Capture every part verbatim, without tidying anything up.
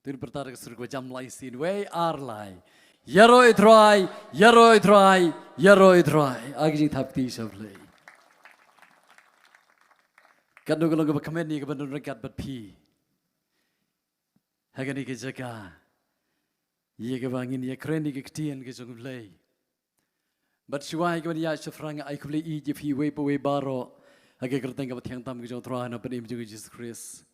Tun pyrta da ka sur kaba jam lai sien, wei ar lai. Ïaroh ïa u Trai, ïaroh ïa u Trai, ïaroh ïa u Trai. Ai ka jingthap kti sha U Blei. Katno ka long kaba kmen ïa kaba don ryngkat bad phi ha kane ka jaka, ïa kaba ngin ïakren ïa ka ktien ka jong U Blei. Bad shuwa ïa kaban ïaid shaphrang, ai khublei ïa phi uwei pa uwei baroh ha ka kyrteng kaba thiang tam ka jong U Trai na u Pynim jong U Jisu Khrist.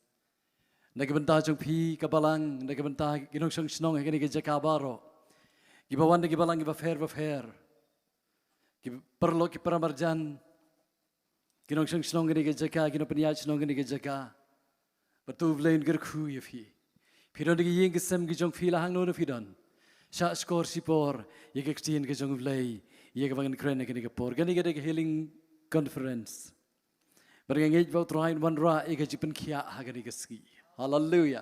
Na ka bynta jong phi ka balang, na ka bynta ki nongshong shnong ha kane ka jaka baroh, kiba wan na ki balang kiba pher ba pher, ki paralok ki paramarjan, ki nongshong shnong kane ka jaka, ki nongpynïaid shnong kane ka jaka. Bad to U Blei un kyrkhu ïa phi. Phi don ha ki ïing ki sem ki jong phi la hangno hangno phi don, shah shkor shipor ïa ka ktien ka jong U Blei ïa kaba ngan kren ha kane ka por. Kane ka dei ka healing conference. Bad nga ngeit ba U Trai un wanrah ïa ka jingpynkhiah ha kane ka sngi. Haleluia.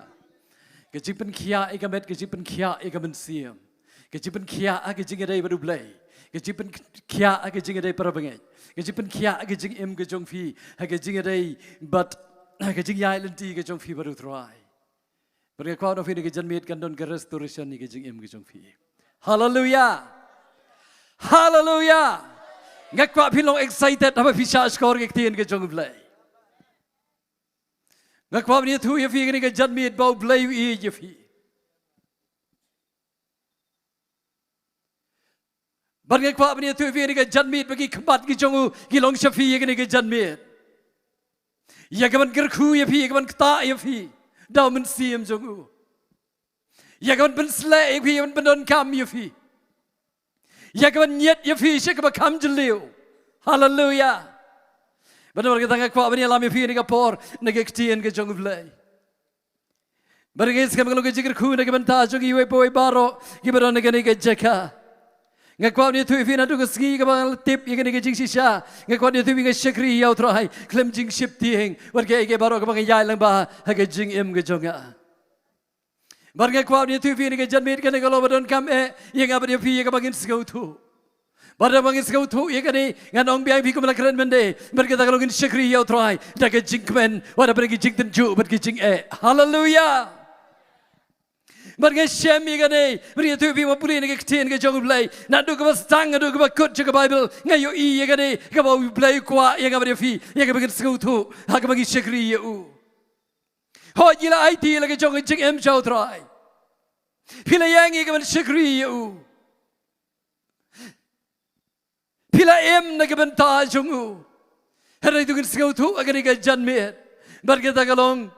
Ka jingpynkhiah ïa ka met, ka jingpynkhiah ïa ka mynsiem, ka jingpynkhiah ha ka jingïadei bad U Blei, ka jingpynkhiah ha ka jingïadei para bangeit, ka jingpynkhiah ha ka jingim ka jong phi ha ka jingïadei bad ha ka jingïaid lynti ka jong phi bad U Trai. Bad nga kwah ba ha kane ka janmiet kan don ka restoration ïa ka jingim ka jong phi. Haleluia. Haleluia. Nga kwah phin long excited haba phi shah shkor ïa ka ktien ka jong U Blei. Nga kwah ban ïathuh ïa phi ha kane ka janmiet ba U Blei u ïeit ïa phi. Bad nga kwah ban ïathuh ïa phi ha kane ka janmiet ba ki khmat ki jong u ki long sha phi ha kane ka janmiet. Ïa kaban kyrkhu ïa phi, ïa kaban ktah ïa phi da u Mynsiem jong u. Ïa kaban pynsleh ïa phi, ïa kaban pyndonkam ïa phi. Ïa kaban ñiad ïa phi sha kaba kham jylliew. Haleluia. Bad namar kata nga kwah ban ïalam ïa phi ha kane ka por na ka ktien ka jong U Blei. Bad nga ngeit skhem ka long ka jingkyrkhu na ka bynta jong iwei pa iwei baroh kiba don ha kane ka jaka. Nga kwah ban ïathuh ïa phi naduh ka sngi kaba nga la tip ïa kane ka jingshisha, nga kwah ban ïathuh ïa phi, nga shakri ïa U Trai khlem jingsheptieng wat kaei kaei baroh kaba nga ïaid lyngba ha ka jingim ka jong nga. Bad nga kwah ban ïathuh ïa phi ha kane ka janmiet, kane ka long ba donkam eh ïa nga bad ïa phi ïa kaba ngin sngewthuh. Bad haba ngin sngewthuh ïa kane, ngan ong biang ïa phi kumba la kren mynne, bad kata ka long ngin shakri ïa U Trai da ka jingkmen, wat hapdeng ki jingtynjuh bad ki jingeh. Haleluia. Bad nga shem ïa kane ban ïathuh ïa phi, ba pule na ka ktien ka jong U Blei, naduh kaba sdang haduh kaba kut jong ka Baibl, nga ïohi ïa kane kaba U Blei u kwah ïa nga bad ïa phi ïa kaba ngin sngewthuh, ha kaba ngin shakri ïa u. Hooid, ngi la aiti la ka jong ka jingim sha U Trai. Phi la ïeng ïa kaban shakri ïa u. Phi la im na ka bynta jong u. Hynrei to ngin sngewthuh ha kane ka janmiet, bad kata ka long,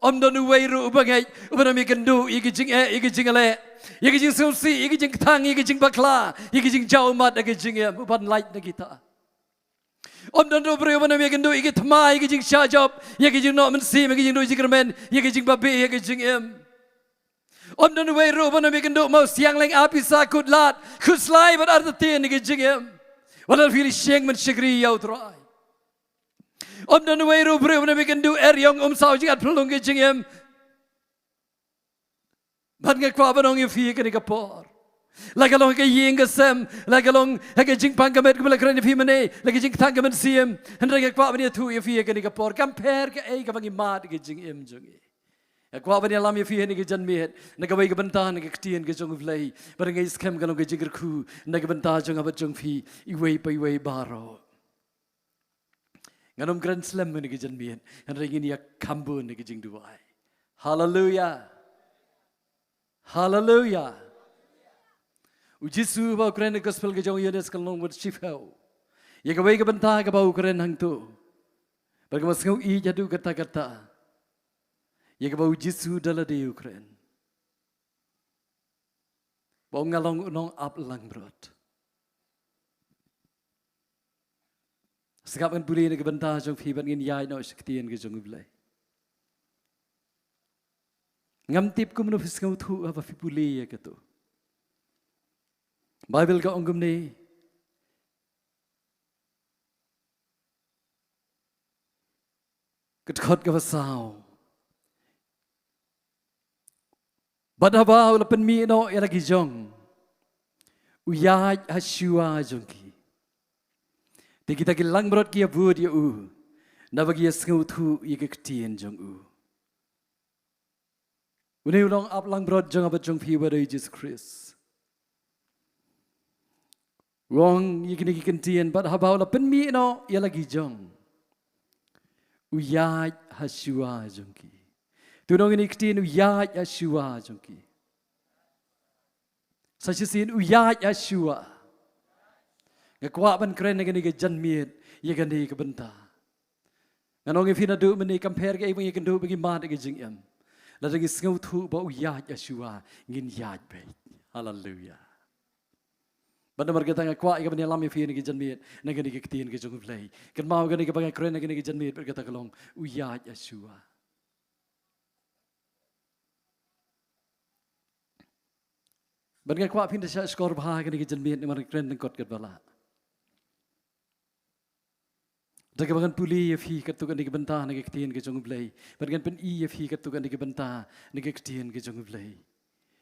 ym don uwei ruh uba ngeit uban ym ïakynduh ïa ka jingeh, ïa ka jingleh, ïa ka jingsngewsih, ïa ka jingkthang, ïa ka jingbakla, ïa ka jingjaw ummat ha ka jingim, uban lait na kita. Ym don ruh briew uban ym ïakynduh ïa ka thma, ïa ka jingshah jop, ïa ka jingnoh mynsiem, ïa ka jingduh jingkyrmen, ïa ka jingbabe ha ka jingim. Ym don uwei ruh uban ym ïakynduh mawsiang, lynga, pisa, khuslai, khuslai bad artatien ha ka jingim. Wat la phi la sheng ban shakri ïa U Trai. Ym don uwei ruh briew uban ym ïakynduh eriong, umsaw, jingat phyllung ha ka jingim. Bad nga kwah ban ong ïa phi ha kane ka por, la ka long ha ka ïing ka sem, la ka long ha ka jingpang ka met kumba la kren ïa phi mynne, la ka jingkthang ka mynsiem, hynrei nga kwah ban ïathuh ïa phi ha kane ka por, kam pher kaei kaba ngi mad ha ka jingim jong ngi. Nga kwah ban ïalam ïa phi ha kane ka janmiet na kawei ka bynta na ka ktien ka jong U Blei, bad nga ngeit skhem ka long ka jingkyrkhu na ka bynta jong nga bad jong phi, iwei pa iwei baroh. Ngan ym kren slem ha kane ka janmiet, hynrei ngin ïa kham bun ha ka jingduwai. Haleluia. Haleluia. U Jisu haba u kren ha ka gospel ka jong u Ïoannis ka lynnong ba shiphew, ïa kawei ka bynta kaba u kren hangto, bad kaba sngewbha haduh katta katta, ïa kaba u Jisu da lade u kren ba nga long u nongap langbrot. Sngap, ngan pule na ka bynta jong phi bad ngin ïaid noh sha ka ktien ka jong U Blei. Ngam tip kumno phi sngewthuh haba phi pule ïa kato. Baibl ka ong kumne, ka dkhot kaba saw: Bad haba u la pynmih noh ïa la ki jong, u ïaid ha shuwa jong ki. Te kita ki langbrot ki ïabud ïa u, naba ki ïasngewthuh ïa ka ktien jong u. Une u long ap langbrot jong nga bad jong phi, uba dei Jisu Khrist. U ong ïa kine ki kyntien, bad haba u la pynmih noh ïa la ki jong, u ïaid ha shuwa jong ki. To ngin ong ïa kine ki kyntien, u ïaid ha shuwa jong ki. Sa shisien, u ïaid ha shuwa. Nga kwah ban kren ha kane ka janmiet ïa kane ka bynta. Ngan ong ïa phi, naduh mynne, compare kaei ba ngi ïakynduh, ba ngi mad ïa ka jingim, lada ngi sngewthuh ba u ïaid ha shuwa, ngin ïaid beit. Haleluia. Bad namar kata nga kwah ïa ka ban ïalam ïa phi ha kane ka janmiet na kane ka ktien ka jong U Blei. Kynmaw, kane kaba nga kren ha kane ka janmiet, bad kata ka long, u ïaid ha shuwa. Bad nga kwah phin da shah shkor bha ha kane ka janmiet, namar nga kren lyngkot katba lah. Da kaba ngan pule ïa phi katto katne ka bynta na ka ktien ka jong U Blei, bad ngan pyni ïa phi katto katne ka bynta na ka ktien ka jong U Blei,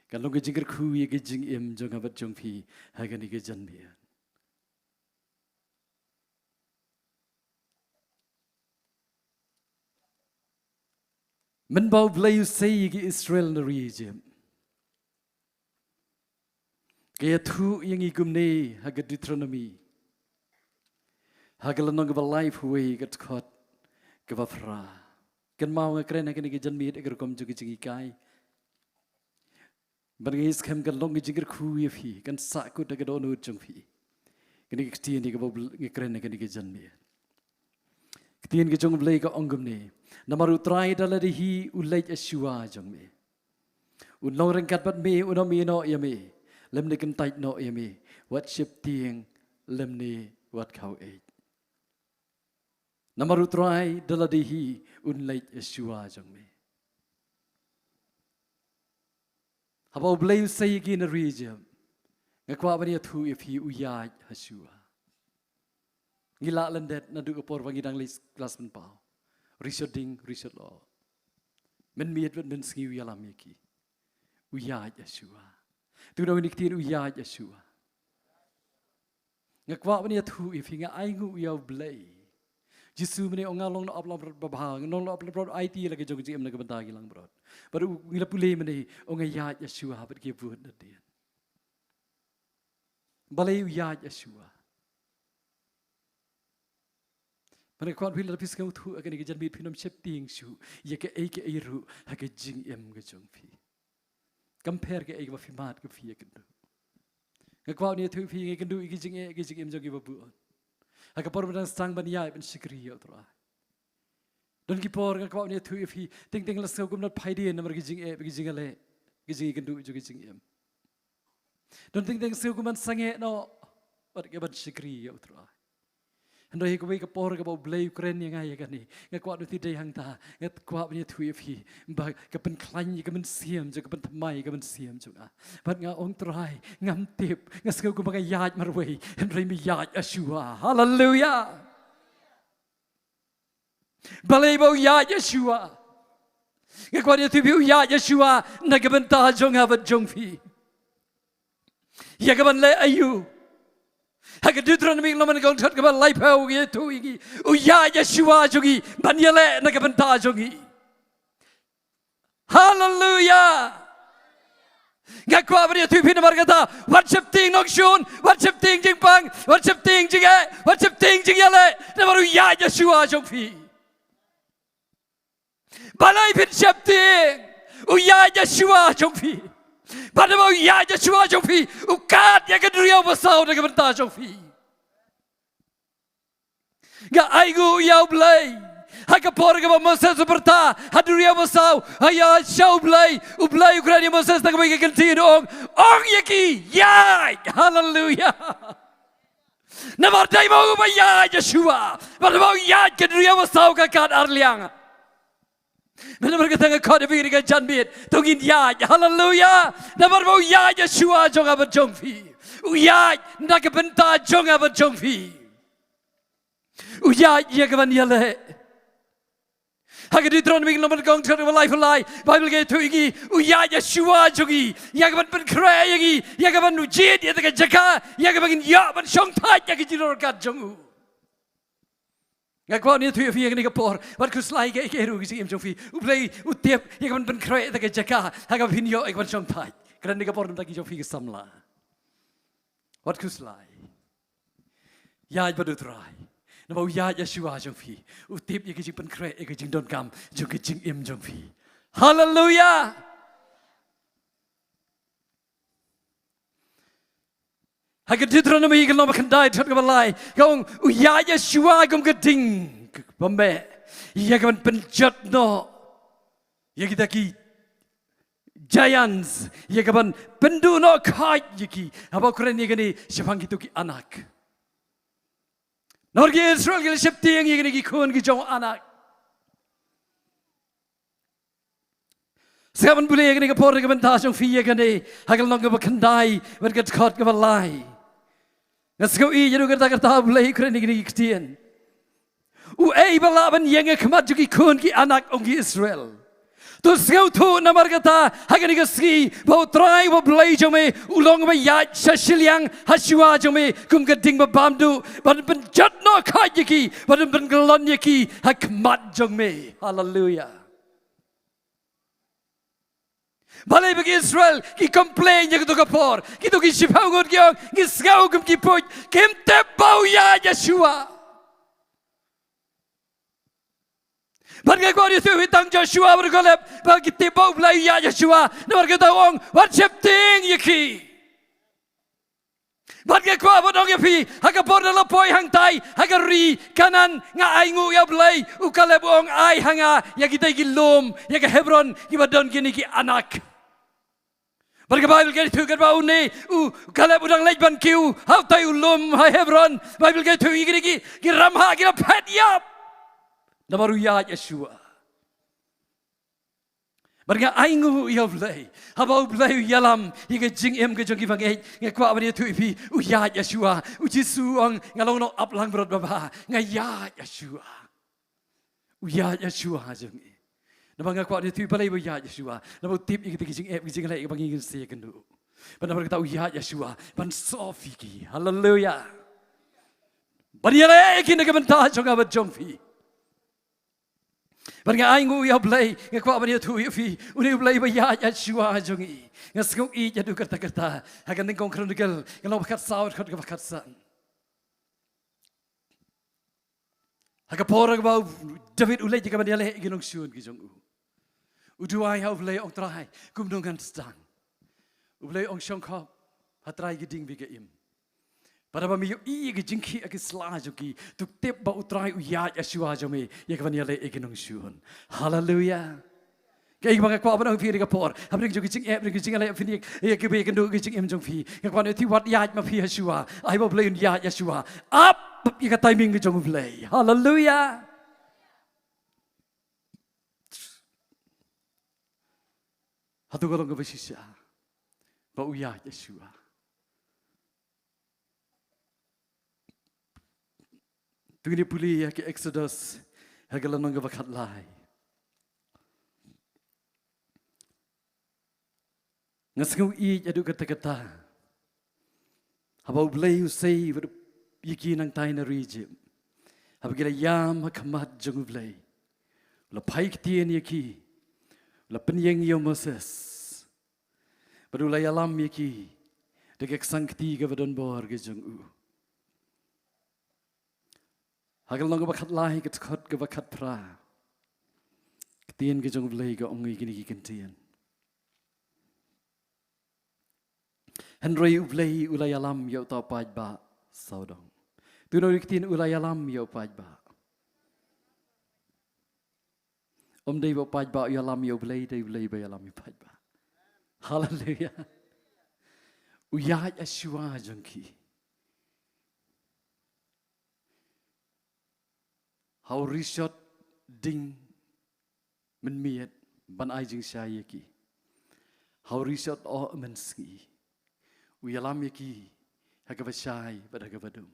kan long ka jingkyrkhu ïa ka jingim jong nga bad jong phi ha kane ka janmiet. Mynba U Blei u sei ïa ki Israel na ri Ijip, ka ïathuh ïa ngi kumne ha ka Deuteronomi, ha ka lynnong kaba laiphew wei, ka dkhot kaba phra. Kynmaw, nga kren ha kane ka janmiet ha ka rukom jong ka jinghikai, bad nga ngeit skhem kan long ka jingkyrkhu ïa phi, kan sahkut ha ka dohnud jong phi kane ka ktien kaba nga kren ha kane ka janmiet. Ka ktien ka jong U Blei ka ong kumne: Namar U Trai da lade hi u leit ha shuwa jong me. Un long ryngkat bad me, un ym ïehnoh ïa me, lymne kyntait noh ïa me, wat sheptieng lymne wat khaw-eit. Namar U Trai da lade hi un leit ha shuwa jong me. Haba U Blei u sei ïa ki na ri Ijip, nga kwah ban ïathuh ïa phi, u ïaid ha shuwa. Ngi lah lyndet naduh ka por ba ngi dang leit klas pynpaw, ri shading ri shadlong, mynmiet bad mynsngi u ïalam ïa ki. U ïaid ha shuwa. To ngin ong ïa kine ki ktien, u ïaid ha shuwa. Nga kwah ban ïathuh ïa phi, nga ainguh ïa U Blei. Jisu mynne u ong, nga long na ap langbrot babha, nga long na ap langbrot aiti la ka jong ka jingim na ka bynta ki langbrot. Bad u, ngi la pule mynne, u ong nga ïaid ha shuwa bad ki bud nadien. Balei u ïaid ha shuwa? Bad nga kwah ban ong, lada phi sngewthuh ha kane ka janmiet, phin ym sheptieng shuh ïa kaei kaei ruh ha ka jingim ka jong phi. Compare kaei kaba phi mad, kaba phi ïakynduh. Nga kwah ban ïathuh ïa phi, nga ïakynduh ïa ka jingeh, ka jingim jong kiba bun. Ha ka por ba dang sdang ban ïaid ban shakri ïa U Trai, don ki por nga kwah ban ïathuh ïa phi, teng teng la sngew kumno phai dien namar ka jingeh, ka jingïaleh, ka jingïakynduh jong ka jingim. Don teng teng sngew kum ban sangeh noh bad ka ban shakri ïa U Trai. Hynrei ha kawei ka por kaba U Blei u kren ïa nga ïa kane, nga kwah, naduh dei hangta, nga kwah ban ïathuh ïa phi ba ka pynkhlaiñ ïa ka mynsiem jong, ka pynthymmai ïa ka mynsiem jong nga. Bad nga ong, Trai, ngam tip, nga sngew kumba nga ïaid marwei, hynrei me ïaid ha shuwa. Haleluia. Balei ba u ïaid ha shuwa? Nga kwah ban ïathuh ïa phi, u ïaid ha shuwa na ka bynta jong nga bad jong phi. Ïa kaban leh aïu? Ha ka Deuteronomi, lynnong kaba khatwei, kaba laiphew, ka ïathuh ïa ngi, u ïaid ha shuwa jong ngi ban ïaleh na ka bynta jong ngi. Haleluia. Nga kwah ban ïathuh ïa phi namar kata, wat sheptieng nongshun, wat sheptieng jingpang, wat sheptieng jingeh, wat sheptieng jingïaleh, namar u ïaid ha shuwa jong phi. Balei phin sheptieng? U ïaid ha shuwa jong phi. Bad haba u ïaid ha shuwa jong phi, u kad ïa ka duriaw basaw na ka bynta jong phi. Nga ainguh ïa U Blei. Ha ka por kaba Moses u pyrta ha duriaw basaw, ha ïa sha U Blei, U Blei u kren ïa Moses da kawei ka kyntien, u ong, ong ïa ki, ïaid. Haleluia. Namar dei ma u ba ïaid ha shuwa. Bad ma u ïaid, ka duriaw basaw ka kad ar liang. Namar kata nga khot ïa phi ha kane ka janmiet, to ngin ïaid. Haleluia. Namar ma u ïaid ha shuwa jong nga bad jong phi. U ïaid na ka bynta jong nga bad jong phi. U ïaid ïa kaban ïaleh. Ha ka Deuteronomi, lynnong kaba khatwei, kaba laiphew lai, Baibl ka ïathuh ïa ngi, u ïaid ha shuwa jong ngi ïa kaban pynkhreh ïa ngi, ïa kaban jied ïa kata ka jaka, ïa kaba ngin ïoh ban shongthait ïa ka jingryngkat jong u. Nga kwah ban ïathuh ïa phi ïa kane ka por, wat khuslai ïa kaei kaei ruh ka jingim jong phi. U Blei u tip ïa kaban pynkhreh ïa ka jaka ha kaba phin ïoh ïa kaban shongthait. Kren ïa ka por, namar ki jong phi ki samla, wat khuslai. Ïaid bad U Trai. Namar u ïaid ha shuwa jong phi. U tip ïa ka jingpynkhreh ïa ka jingdonkam jong ka jingim jong phi. Haleluia. Ha ka Deuteronomi ka lynnong ba khyndai, dkhot kaba lai, ka ong, u ïaid ha shuwa kum ka ding ba meh ïa kaban pynjot noh ïa kita ki giants, ïa kaban pynduh noh khait ïa ki. Haba u kren ïa kane shaphang kito ki anak. Namar ki Israel ki la sheptieng ïa kine ki khun ki jong u Anak. Sngap, ngan pule ïa kane ka por, ïa ka bynta jong phi ïa kane, ha ka lynnong kaba khyndai bad ka dkhot kaba lai. Nga sngew ïeit haduh katta katta, U Blei u kren ïa kine ki ktien. Uei ba lah ban ïeng ha khmat jong ki khun ki anak, ong ki Israel. To sngewthuh namar kata, ha kane ka sngi ba U Trai uba Blei jong me u long uba ïaid sha shiliang ha shuwa jong me kum ka ding ba bam duh, ban pynjot noh khait ïa ki, ban pynkyllon ïa ki ha khmat jong me. Haleluia. Balei ba ki Israel ki complain ïa kito ka por? Kito ki shiphew ngut ki ong, ngi sngew kum ki puit, kim tip ba u ïaid ha shuwa. Bad nga kwah ïathuh ïa phi, tang Joshua bad u Kaleb ba ki tip ba U Blei u ïaid ha shuwa. Namar kata u ong, wat sheptieng ïa ki. Bad nga kwah ban ong ïa phi, ha ka por da la poi hangtai ha ka ri Kanaan, nga ainguh ïa U Blei. U Kaleb u ong, ai ha nga ïa kitei ki lum, ïa ka Hebron, kiba don kine ki anak. Bad ka Baibl ka ïathuh katba une u Kaleb u dang leit ban kiew ha utai u lum ha Hebron, Baibl ka ïathuh ïa kine ki, ki ram ha ki la phet ïap. Namar u ïaid ha shuwa. Bad nga ainguh ïa U Blei, haba U Blei u ïalam ïa ka jingim ka jong ki bangeit. Nga kwah ban ïathuh ïa phi, u ïaid ha shuwa. U Jisu u ong, nga long noh ap langbrot babha, nga ïaid ha shuwa. U ïaid ha shuwa jong ngi. Namar nga kwah ïathuh ïa phi balei ba u ïaid ha shuwa. Namar u tip ïa kita ki jingeh, ki jingleh, ïa kaba ngi ngin sa ïakynduh. Bad namar kata u ïaid ha shuwa ban sop ïa ki. Haleluia. Ban ïaleh ïa ki na ka bynta jong nga bad jong phi. Bad nga ainguh ïa U Blei, nga kwah ban ïathuh ïa phi, une U Blei ba ïaid ha shuwa jong ngi. Nga sngew ïeit haduh katta katta, ha ka Nyngkong Chronicle, ka lynnong ba khatsaw, dkhot kaba khatsan. Ha ka por kaba u David u leit ïa kaban ïaleh ïa ki nongshun ki jong u, u duwai ha U Blei, ong, Trai, kumno ngan sdang? U Blei u ong, shongkhop ha Trai ki ding bad ka im. Bad haba me ïohi ïa ki jingkhih ha ki sla jong ki, to tip ba U Trai u ïaid ha shuwa jong me ïa kaban ïaleh ïa ki nongshun. Haleluia. Kaei kaba nga kwah ban ong ïa phi ha kane ka por, hapdeng jong ki jingeh, hapdeng ki jingeh, hapdeng ïa kiba ïakynduh ïa ki jingim jong phi, nga kwah ban ong ïa phi, wat ïaid ma phi ha shuwa, ai ba U Blei un ïaid ha shuwa. Ap ïa ka timing ka jong U Blei. Haleluia. Hato ka long kaba shisha ba u ïaid ha shuwa? To ngin ïa pule ïa ka Exodus, ha ka lynnong kaba khatlai. Nga sngew ïeit haduh katta katta haba U Blei u sei bad ïa ki nangtai na ri Ijipt. Haba ki la ïam ha khmat jong U Blei, u la phai ktien ïa ki, u la pynïeng ïa u Moses, bad u la ïalam ïa ki da ka ksangkti kaba don bor ka jong u. Ha ka lynnong kaba khatlai, ka dkhot kaba khatphra, ka ktien ka jong U Blei ka ong ïa kine ki kyntien: Hynrei U Blei u la ïalam ïa uta u paidbah sawdong. To notice ka ktien, u la ïalam ïa u paidbah. Ym dei ba u paidbah u ïalam ïa U Blei, dei U Blei ba ïalam ïa u paidbah. Haleluia. U ïaid ha shuwa jong ki. Ha u rishot ding mynmiet ban ai jingshai ïa ki. Ha u rishot oh mynsngi. U ïalam ïa ki ha kaba shai bad ha kaba dum.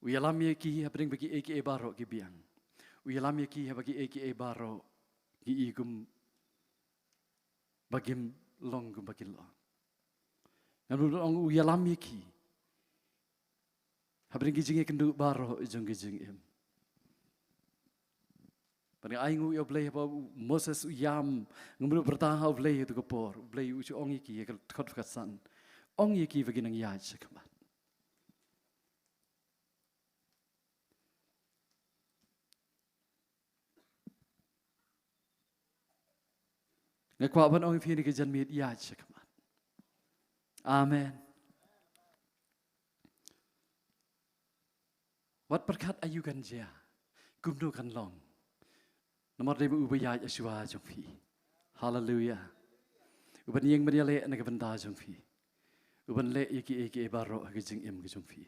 U ïalam ïa ki hapdeng ba kiei kiei baroh ki biang. U ïalam ïa ki haba kiei kiei baroh ki i kum ba kim long, kum ba ki long. Ngan mut ban ong u ïalam ïa ki hapdeng ki jingïakynduh baroh jong ki jingim. Bad nga ai nguh ïa U Blei ba u Moses u ïam, nga mut u pyrta ha U Blei ïa tu ka por, U Blei u ju ong ïa ki ïa ka dkhot ka san. Ong ïa ki ba ki nang ïaid sha khmat. Nga kwah ban ong ïa phi ha kane ka janmiet ïaid sha khmat. Amen. Wat pyrkhat aïu kan jia, kumno kan long. Namar dei ba u ba ïaid ha shuwa jong phi. Haleluia. U ban ïeng ban ïaleh na ka bynta jong phi. U ban leh ïa kiei kiei baroh ha ka jingim ka jong phi.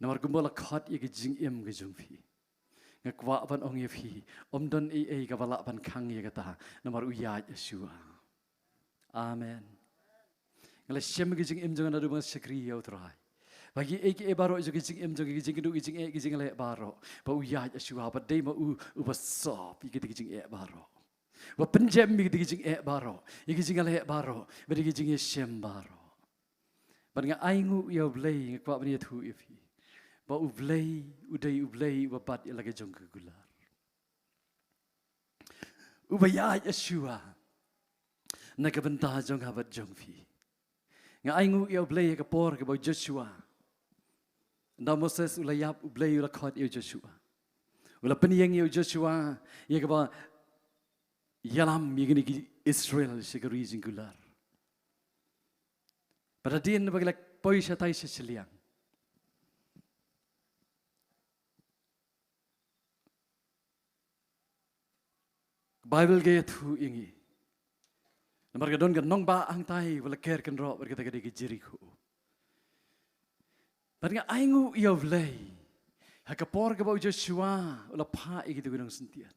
Namar kumba la khot ïa ka jingim ka jong phi. Nga kwah ban ong ïa phi, ym don ei ei kaba lah ban khang ïa kata, namar u ïaid ha shuwa. Amen. Nga la shem ka jingim jong nga naduh ba nga shakri ïa U Trai. Ba kiei kiei baroh jong ka jingim jong ka jingkynduh ka jingeh ka jingleh baroh, ba u ïaid ha shuwa, ba dei ma u uba sop ïa kita ki jingeh baroh. Ba pynjem ïa kita ki jingeh baroh, ïa ki jingleh baroh, ba dei ki jingïashem baroh. Bad nga ai nguh ïa U Blei, nga kwah ban ïathuh ïa phi ba U Blei u dei U Blei uba bat ïa la ka jong ka kular. Uba ïaid ha shuwa na ka bynta jong nga bad jong phi. Nga ai nguh ïa U Blei ïa ka por kaba u Joshua, ynda u Moses u la ïap, U Blei u la khot ïa u Joshua. U la pynïeng ïa u Joshua ïa kaba ïalam ïa kine ki Israel sha ka ri jingkular. Bad hadien ba ki la poi shatai sha shiliang, Baibl ka ïathuh ïa ngi, namar ka don ka nongbah hangtai ba la ker kynroh bad kata ka dei ka Jerikho. Bad nga ai nguh ïa U Blei ha ka por kaba u Joshua u la phah ïa kito ki nongsyntiat,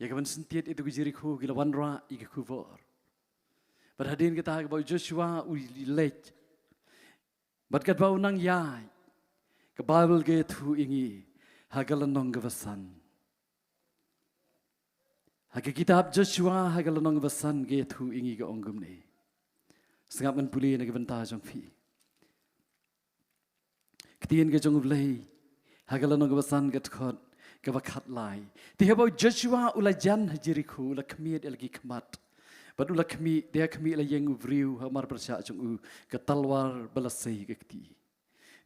ïa ka ban syntiat ïa kito ki Jerikho, ki la wanrah ïa ki khubor. Bad hadien kata kaba u Joshua u leit, bad katba u nang ïaid, ka Baibl ka ïathuh ïa ngi ha ka lynnong kaba san. Ha ka kitab Joshua ha ka lynnong kaba san ka ïathuh ïa ngi, ka ong kumne. Sngap ngan pule na ka bynta jong phi. Ktien ka jong U Blei ha ka lynnong kaba san, ka dkhot kaba khatlai. Te haba u Joshua u la jan ha Jerikho, u la khmih ïa la ki khmat. Bad u la khmih, te ha khmih la ïeng u briew ha marpyrshah jong u, ka talwar ba la sei ka kti.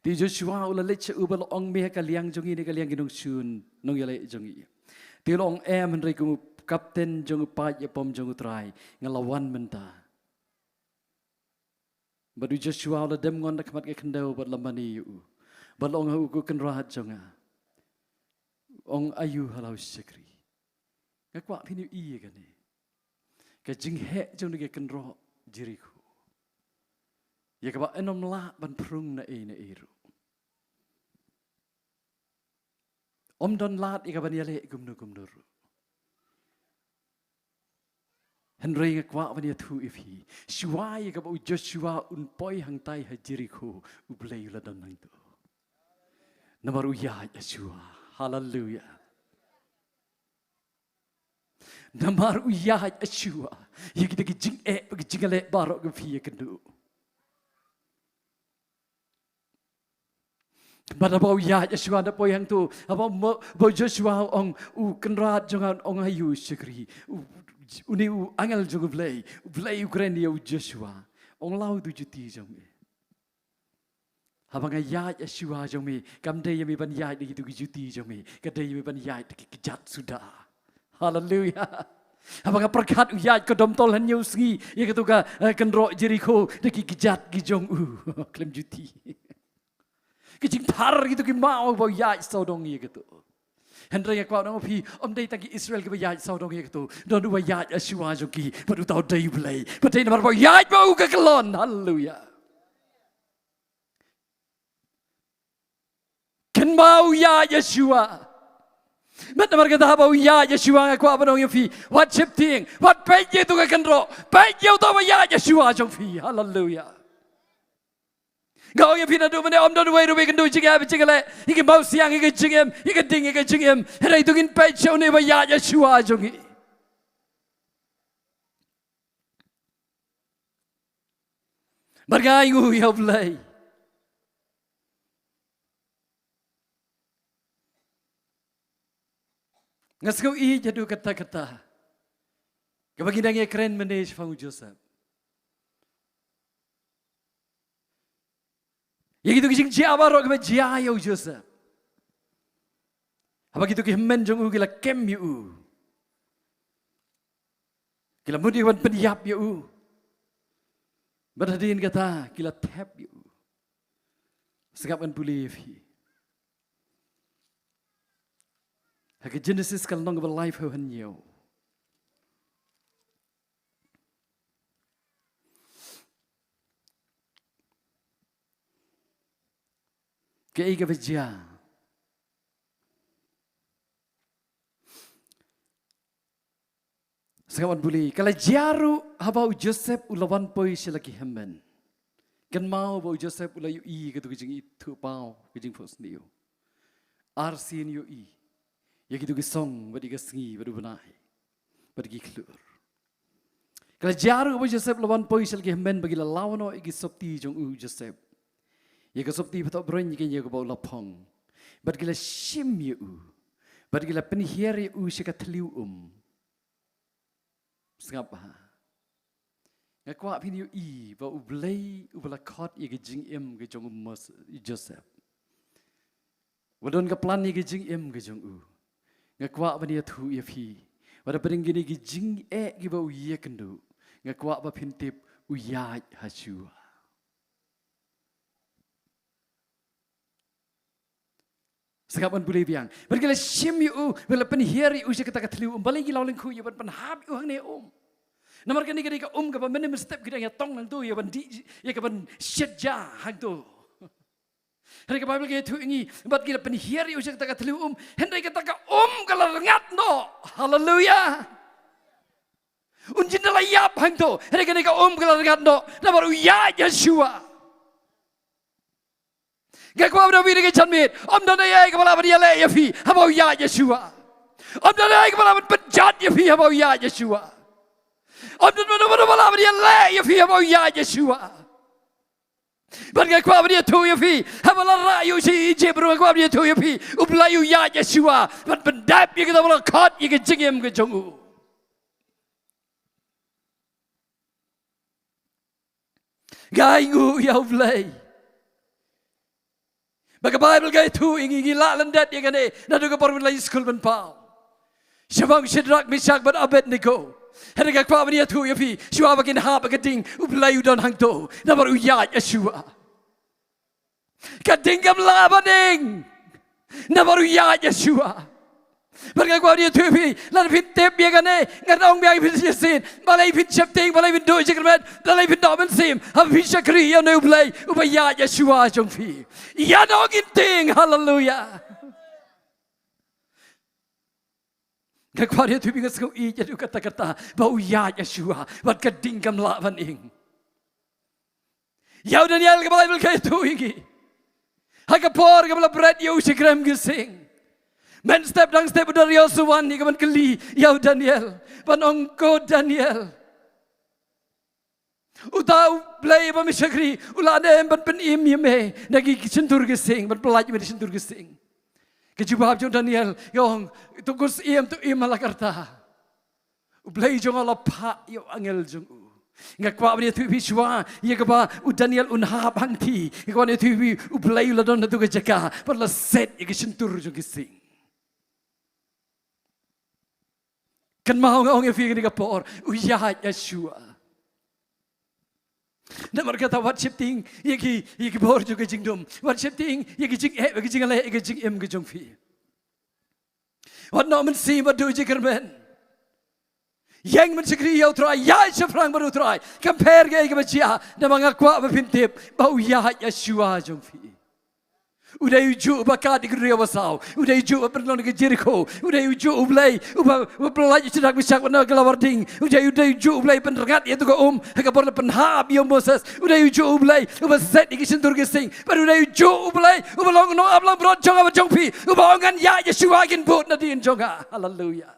Te u Joshua u la leit sha u bad u la ong, me ha ka liang jong ngi ne ka liang ki nongshun nongïaleh jong ngi? Te u la ong, em, hynrei kum u kapten jong u paid ïapom jong U Trai nga la wan mynta. Bad u Joshua u la dem ngon na khmat ka khyndew bad la mane ïa u. Bad la ong ha u, ko Kynrad jong nga, ong aïu ha la u shakri. Nga kwah phin ïohi ïa kane, ka jingheh jong kane ka kynroh Jerikho, ïa kaba ym lah ban phrung na ei na ei ruh. Ym don lad ïa ka ban ïaleh kumno kumno ruh. Hynrei nga kwah ban ïathuh ïa phi, shuwa ïa kaba u Joshua un poi hangtai ha Jerikho, U Blei u la don hangto. Namar u ïaid ha shuwa. Haleluia. Namar u ïaid ha shuwa ïa kita ki jingeh, ki jingleh baroh kaba phi ïakynduh. Bad haba u ïaid ha shuwa, da poi hangto, haba mo-, ba u Joshua u ong, u Kynrad jong nga, ong aïu u shakri? U, une u angel jong U Blei, U Blei u kren ïa u Joshua, ong, la u tu juti jong me. Haba nga ïaid ha shuwa jong me, kam dei ïa me ban ïaid da kito ki juti jong me, ka dei ïa me ban ïaid da ki kjat suda. Haleluia. Haba nga pyrkhat u ïaid ka dom tol hynñiew sngi ïa kato ka, eh, kynroh Jerikho da ki kjat ki jong u khlem juti. Ki jingthar kito ki maw ba u ïaid sawdong ïa kato. Hynrei nga kwah ong ïa phi, ym dei tang ki Israel kiba ïaid sawdong ïa kato. Don uba ïaid ha shuwa jong ki, bad uta u dei U Blei. Bad dei namar ba u ïaid bad u ka kyllon. Haleluia. Kynmaw u ïaid ha shuwa. Bad namar kata haba u ïaid ha shuwa, nga kwah ban ong ïa phi, wat sheptieng, wat peit ïa uto ka kynroh, peit ïa uta uba ïaid ha shuwa jong phi. Haleluia. Nga ong ïa phi naduh mynne, ym don uwei ruh uba ïakynduh jingeh bad jingleh, ïa ki mawsiang, ïa ka jingim, ïa ka ding, ïa ka jingim. Hynrei to ngin peit sha une uba ïaid ha shuwa jong ngi. Bad nga ai nguh ïa U Blei. Nga sngew ïeit haduh katta katta kaba ngi dang ïakren mynne shaphang u Joseph. Ïa kito ki jingjia baroh kiba jia ïa u Joseph. Haba kito ki hynmen jong u ki la kem ïa u, ki la mut ïa ka ban pynïap ïa u. Bad hadien kata ki la thep ïa u. Sngap ngan pule ïa phi ha ka Genesis ka lynnong kaba laiphew hynñiew. Kaei kaba jia? Sngap ngan pule. Ka la jia ruh haba u Joseph u la wan poi sha la ki hynmen. Kynmaw ba u Joseph u la ïohi ïa kito ki jingithuhpaw, ki jingphohsniew. Arsien ïohi ïa kito ki song bad ïa ka sngi bad u bnai bad ki khlur. Ka la jia ruh ba u Joseph la wan poi sha la ki hynmen ba ki la law noh ïa ki sopti jong u Joseph, ïa ka sopti ba thoh broin ïa ka, ïa kaba u la phong. Bad ki la shim ïa u bad ki la pynhiar ïa u sha ka thliew um. Sngap bha. Nga kwah phin ïohi ba U Blei uba la khot ïa ka jingim ka jong u Mos-, Joseph, uba don ka plan ïa ka jingim ka jong u. Nga kwah ban ïathuh ïa phi ba hapdeng kine ki jingeh kiba u ïakynduh, nga kwah ba phin tip u ïaid ha shuwa. Sngap ngan pule biang. Bad ki la shim ïa u, bad la pynhiar ïa u sha kata ka thliew um. Balei ki law lyngkhuh ïa u ban pynhap ïa u hangne um? Namar kane ka dei ka um kaba mynne mynstep ki dang ïatong hangto ïa ban dih, ïa ka ban shet ja hangto. Hynrei ka Baibl ka ïathuh ïa ngi, bad ki la pynhiar ïa u sha kata ka thliew um. Hynrei kata ka um ka la rngat noh. Haleluya. Un jin da la ïap hangto. Hynrei kane ka um ka la rngat noh namar u ïaid ha shuwa. Nga kwah ban ong ïa phi, ka janmiet, ym don ei ei kaba lah ban ïaleh ïa phi haba u ïaid ha shuwa. Ym don ei ei kaba lah ban pynjot ïa phi haba u ïaid ha shuwa. Ym don mano mano ba lah ban ïaleh ïa phi haba u ïaid ha shuwa. Bad nga kwah ban ïathuh ïa phi, haba la rah ïa u sha Ijipt ruh, nga kwah ban ïathuh ïa phi, U Blei u ïaid ha shuwa ban pyndep ïa kito ba la khot ïa ka jingim ka jong u. Nga ainguh ïa U Blei ba ka Baibl ka ïathuh ïa ngi, ngi lah lyndet ïa kane naduh ka por ba la skul ban paw. Shaphang Shadrak, Meshak bad Abednego. Hynrei nga kwah ban ïathuh ïa phi, shuwa ba kin hap ha ka ding, U Blei u don hangto namar u ïaid ha shuwa. Ka ding kam lah ban ing namar u ïaid ha shuwa. Bad nga kwah ban ïathuh ïa phi, lada phin tip ïa kane, ngan ong biang ïa phi shisien, balei phin sheptieng, balei phin duh jingkyrmen, balei phin doh mynsiem haba phi shakri ïa une U Blei uba ïaid ha shuwa jong phi. Ïa nongin tieng, haleluya. Nga kwah ïathuh ïa phi, nga sngew ïeit haduh katta katta ba u ïaid ha shuwa bad ka ding kam lah ban ing. Ïa u Daniel ka Baibl ka ïathuh ïa ngi, ha ka por kaba la bret ïa u sha krem ki sing, mynstep dang step u Darius u wan ïa ka ban kylli ïa u Daniel, ban ong, ko Daniel, uta U Blei ba me shakri u la ong em ban pynim ïa me na ki shyntur ki sing, ban pyllait ïa me na shyntur ki sing? Ka jubab jong u Daniel ka ong, to ko Syiem, to im ha la karta. U Blei jong nga u la phah ïa u angel jong u. Nga kwah ban ïathuh ïa phi shuwa ïa kaba u Daniel un hap hangthie, nga kwah ban ïathuh ïa phi, U Blei u la don ha tu ka jaka bad la set ïa ki shyntur jong ki sing. Kynmaw, nga ong ïa phi kane ka por, u ïaid ha shuwa. Namar kata wat sheptieng ïa ki, ïa ki bor jong ka jingdum. Wat sheptieng ïa ki jingeh, ïa ki jingleh, ïa ki jingim ka jong phi. Wat noh mynsiem, wat duh jingkyrmen. Ïeng ban shakri ïa u Trai, ïaid shaphrang bad u Trai. Kam pher kaei kaba jia, namar nga kwah ba phin tip ba u ïaid ha shuwa jong phi. U dei u juh uba kad ïa ka duriaw basaw. U dei u juh uba pynlong ïa ka Jerikho. U dei u juh U Blei uba, uba pyllait ïa u Shadrak, Meshak bad Abednego na ka lawar ding. U dei, u dei u juh U Blei uba pynrngat ïa tu ka um ha ka por la pynhap ïa u Moses. U dei u juh U Blei uba set ïa ki shyntur ki sing. Bad u dei u juh U Blei uba long u nongaplangbrot jong nga bad jong phi, uba ong, ngan ïaid ha shuwa, kin bud nadien jong nga. Haleluya.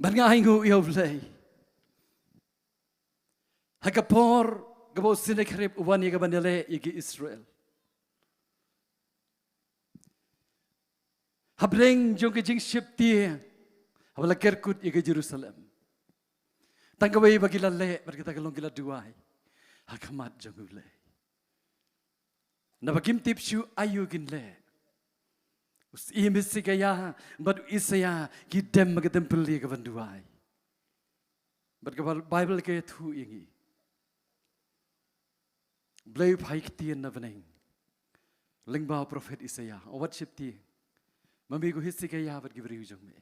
Bad nga ainguh ïa U Blei, ha ka por kaba u Sennacherib u wan ïa kaban ïaleh ïa ki Israel. Hapdeng jong ka jingsheptieng, haba la ker kut ïa ka Jerusalem, tang kawei ba ki la leh bad kata ka long ki la duwai ha khmat jong U Blei. Naba kim tip shuh aïu kin leh. U Syiem Hesekiah bad u Isaïah ki dem ha ka templ ïa kaban duwai. Bad ka Baibl ka ïathuh ïa ngi, U Blei u phai ktien na bneng lyngba u prophet Isaïah, u wat sheptieng: Ma me ko Hesekiah bad ki briew jong me?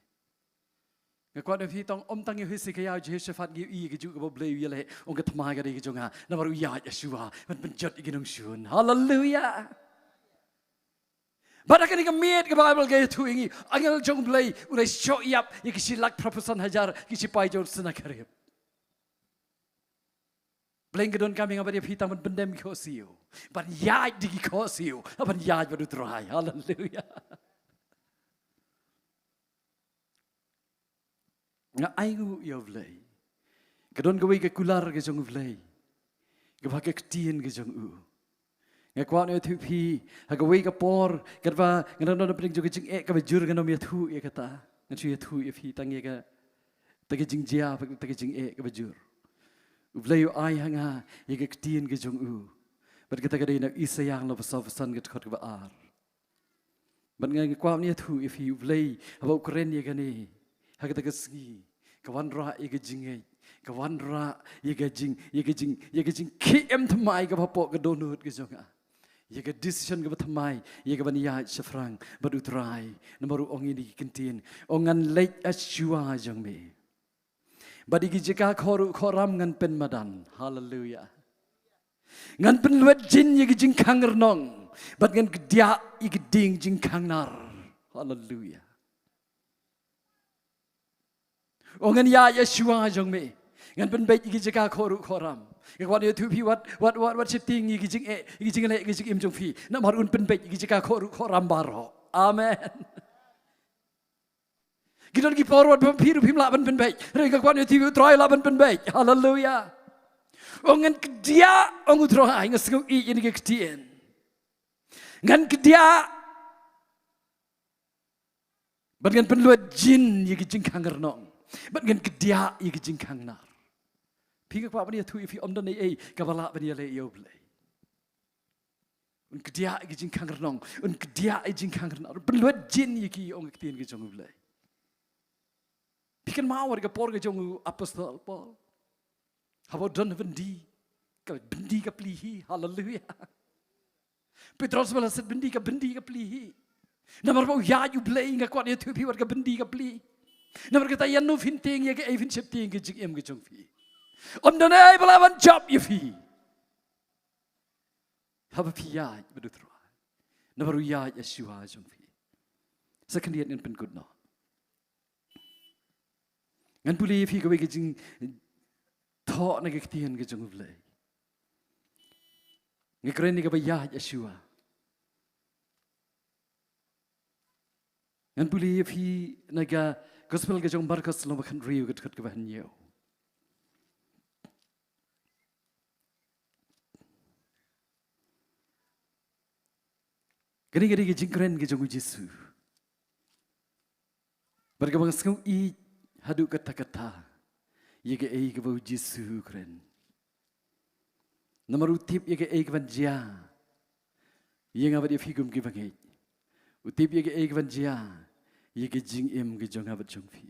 Nga kwah ong ïa phi, tang ym tang ïa u Hesekiah, u Jehoshaphat, ngi ïohi ïa kajuh kaba U Blei u ïaleh, ong ka thma ka dei ka jong nga, namar u ïaid ha shuwa ban pynjot ïa ki nongshun. Haleluia. Bad ha kane ka miet ka Baibl ka ïathuh ïa ngi, angel jong U Blei u la shoh ïap ïa ki shi lak phra phew san hajar ki shipai jong u Sennacherib. Blei, nga donkam ïa nga bad ïa phi tang ban pyndem ki khohsiew, ban ïaid da ki khohsiew, ban ïaid bad U Trai. Haleluia. Nga ainguh ïa U Blei. Ka don kawei ka kular ka jong U Blei, kaba ha ka ktien ka jong u. Nga kwah ïathuh ïa phi, ha kawei ka por, katba nga dang don hapdeng jong ka jingeh kaba jur, ngan ym ïathuh ïa kata. Ngan shu ïathuh ïa phi tang ïa kata ka jingjia, kata ka jingeh kaba jur. U Blei u ai ha nga ïa ka ktien ka jong u. Bad kata ka dei na Isaïah lynnong ba saw phew san, ka dkhot kaba ar. Bad nga kwah ban ïathuh ïa phi, U Blei haba u kren ïa kane ha kata ka sngi, ka wanrah ïa ka jingngeit, ka wanrah ïa ka jing, ïa ka jing, ïa ka jingkhie em thymmai kaba hapoh ka dohnud ka jong nga, ïa ka decision kaba thymmai ïa kaban ïaid shaphrang bad U Trai. Namar u ong ïa ngi ki ktien, ong: Ngan leit ha shuwa jong me, bad ïa ki jaka khohruh khohram ngan pynmadan. Haleluia. Ngan pynlwet jin ïa ki jingkhang rnong, bad ngan kdiah ïa ki dieng jingkhang nar. Haleluia. Ong: Ngan ïaid ha shuwa jong me, ngan pynbeit ïa ki jaka khohruh khohram. Nga kwah ïathuh ïa phi, wat, wat, wat, wat sheptieng ïa ki jingeh, ïa ki jingleh, ïa ki jingim jong phi, namar un pynbeit ïa ki jaka khohruh khohram baroh. Amen. Ki don ki por wat ba phi ruh phim lah ban pynbeit, hynrei nga kwah ïathuh ïa phi, U Trai u lah ban pynbeit. Haleluia. Ong: Ngan kdiah, ong U Trai, nga sngew ïeit ïa kane ka ktien. Ngan kdiah, bad ngan pynlwet jin ïa ki jingkhang rnong, bad ngan kdiah ïa ki jingkhang nar. Phi, nga kwah ban ïathuh ïa phi, ym don ei ei kaba lah ban ïaleh ïa U Blei. Un kdiah ïa ki jingkhang rnong, un kdiah ïa ki jingkhang nar, un pynlwet jin ïa ki, ong ka ktien ka jong U Blei. Phi kynmaw wat ka por ka jong u apostol Paul, haba u don ha byndi, ka byndi ka plie hi. Haleluia. Petros ba la set byndi, ka byndi ka plie hi. Namar ba u ïaid U Blei. Nga kwah ïathuh ïa phi, wat ka byndi ka plie. Namar kata, ïano phin tieng ïa kaei, phin sheptieng ïa ka jingim ka jong phi? Ym don ei ei ba lah ban jop ïa phi haba phi ïaid bad U Trai, namar u ïaid ha shuwa jong phi. Sa khyndiat ngan pynkut noh. Ngan pule ïa phi kawei ka jingthoh na ka ktien ka jong U Blei. Nga kren ïa kaba ïaid ha shuwa. Ngan pule ïa phi na ka Gospel ka jong u Markos lynnong ba khathynriew, ka dkhot kaba hynñiew. Kane ka dei ka jingkren ka jong U Jisu. Bad kaba nga sngew ïeit haduh katta katta ïa kaei kaba U Jisu u kren. Namar u tip ïa kaei kaban jia ïa nga bad ïa phi kum ki bangeit. U tip ïa kaei kaban jia ïa ka jingim ka jong nga bad jong phi.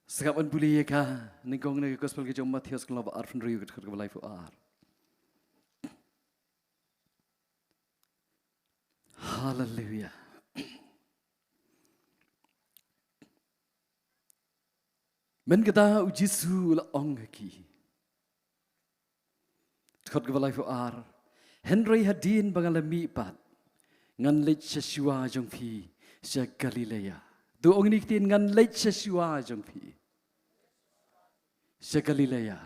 Sa kaba ngan pule ïa ka, nyngkong na ka Gospel ka jong u Mathaios, ka lynnong ba arphew hynriew, ka dkhot kaba laiphew ar. Haleluia. Mynta U Jisu u la ong ha ki, dkhot kaba laiphew ar: Hynrei hadien ba nga la mih pat, ngan leit sha shuwa jong phi sha Galilea. To ong ïa kine ki ktien: Ngan leit sha shuwa jong phi sha Galilea.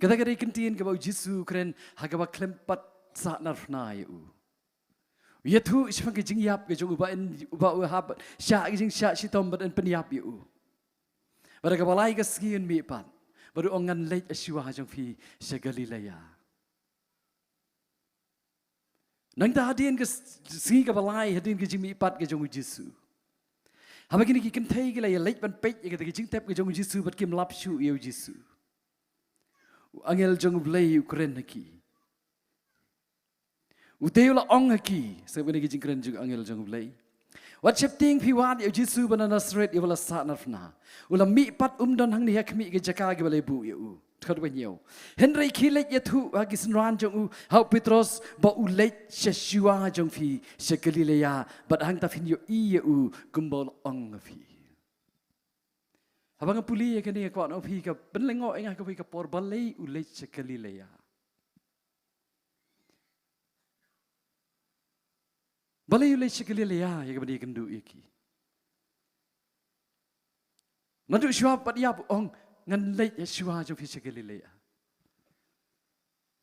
Kata ka dei ka ktien kaba U Jisu u kren ha kaba khlem pat sah narphna ïa u. Ïathuh shaphang ka jingïap ka jong u ba in, u ba u hap shah ka jingshah shitom bad yn pynïap ïa u. Bad ha kaba lai ka sngi un mihpat bad u ong, ngan leit shuwa jong phi sha Galilea. Nangta hadien ka s-, sngi kaba lai hadien ka jingmihpat ka jong u Jisu, haba kine ki kynthei ki la ïaleit ban peit ïa kata ka jingtep ka jong u Jisu bad kim lap shuh ïa u Jisu, u angel jong U Blei u kren ha ki. Utei u la ong ha ki, sngap kane ka jingkren jong u angel jong U Blei. Wat sheptieng, phi wad ïa u Jisu ba na Nasaret, ïa uba la sah na phna. U la mihpat, um don hangne ha khmih ka jaka kiba la buh ïa u. Dkhot ba hynñiew. Hynrei khie leit ïathuh ha ki synran jong u, ha u Petros, ba u leit sha shuwa jong phi sha Galilea, bad hangta phin ïohi ïa u kumba u la ong ha phi. Haba nga pule ïa kane nga kwah noh phi ka pynlyngngoh ïa nga ha kawei ka por, balei u leit sha Galilea. Balei u leit sha Galilea, ïa kaba ïakynduh ïa ki. Naduh shuwa pat ïap u ong, ngan leit shuwa jong phi sha Galilea.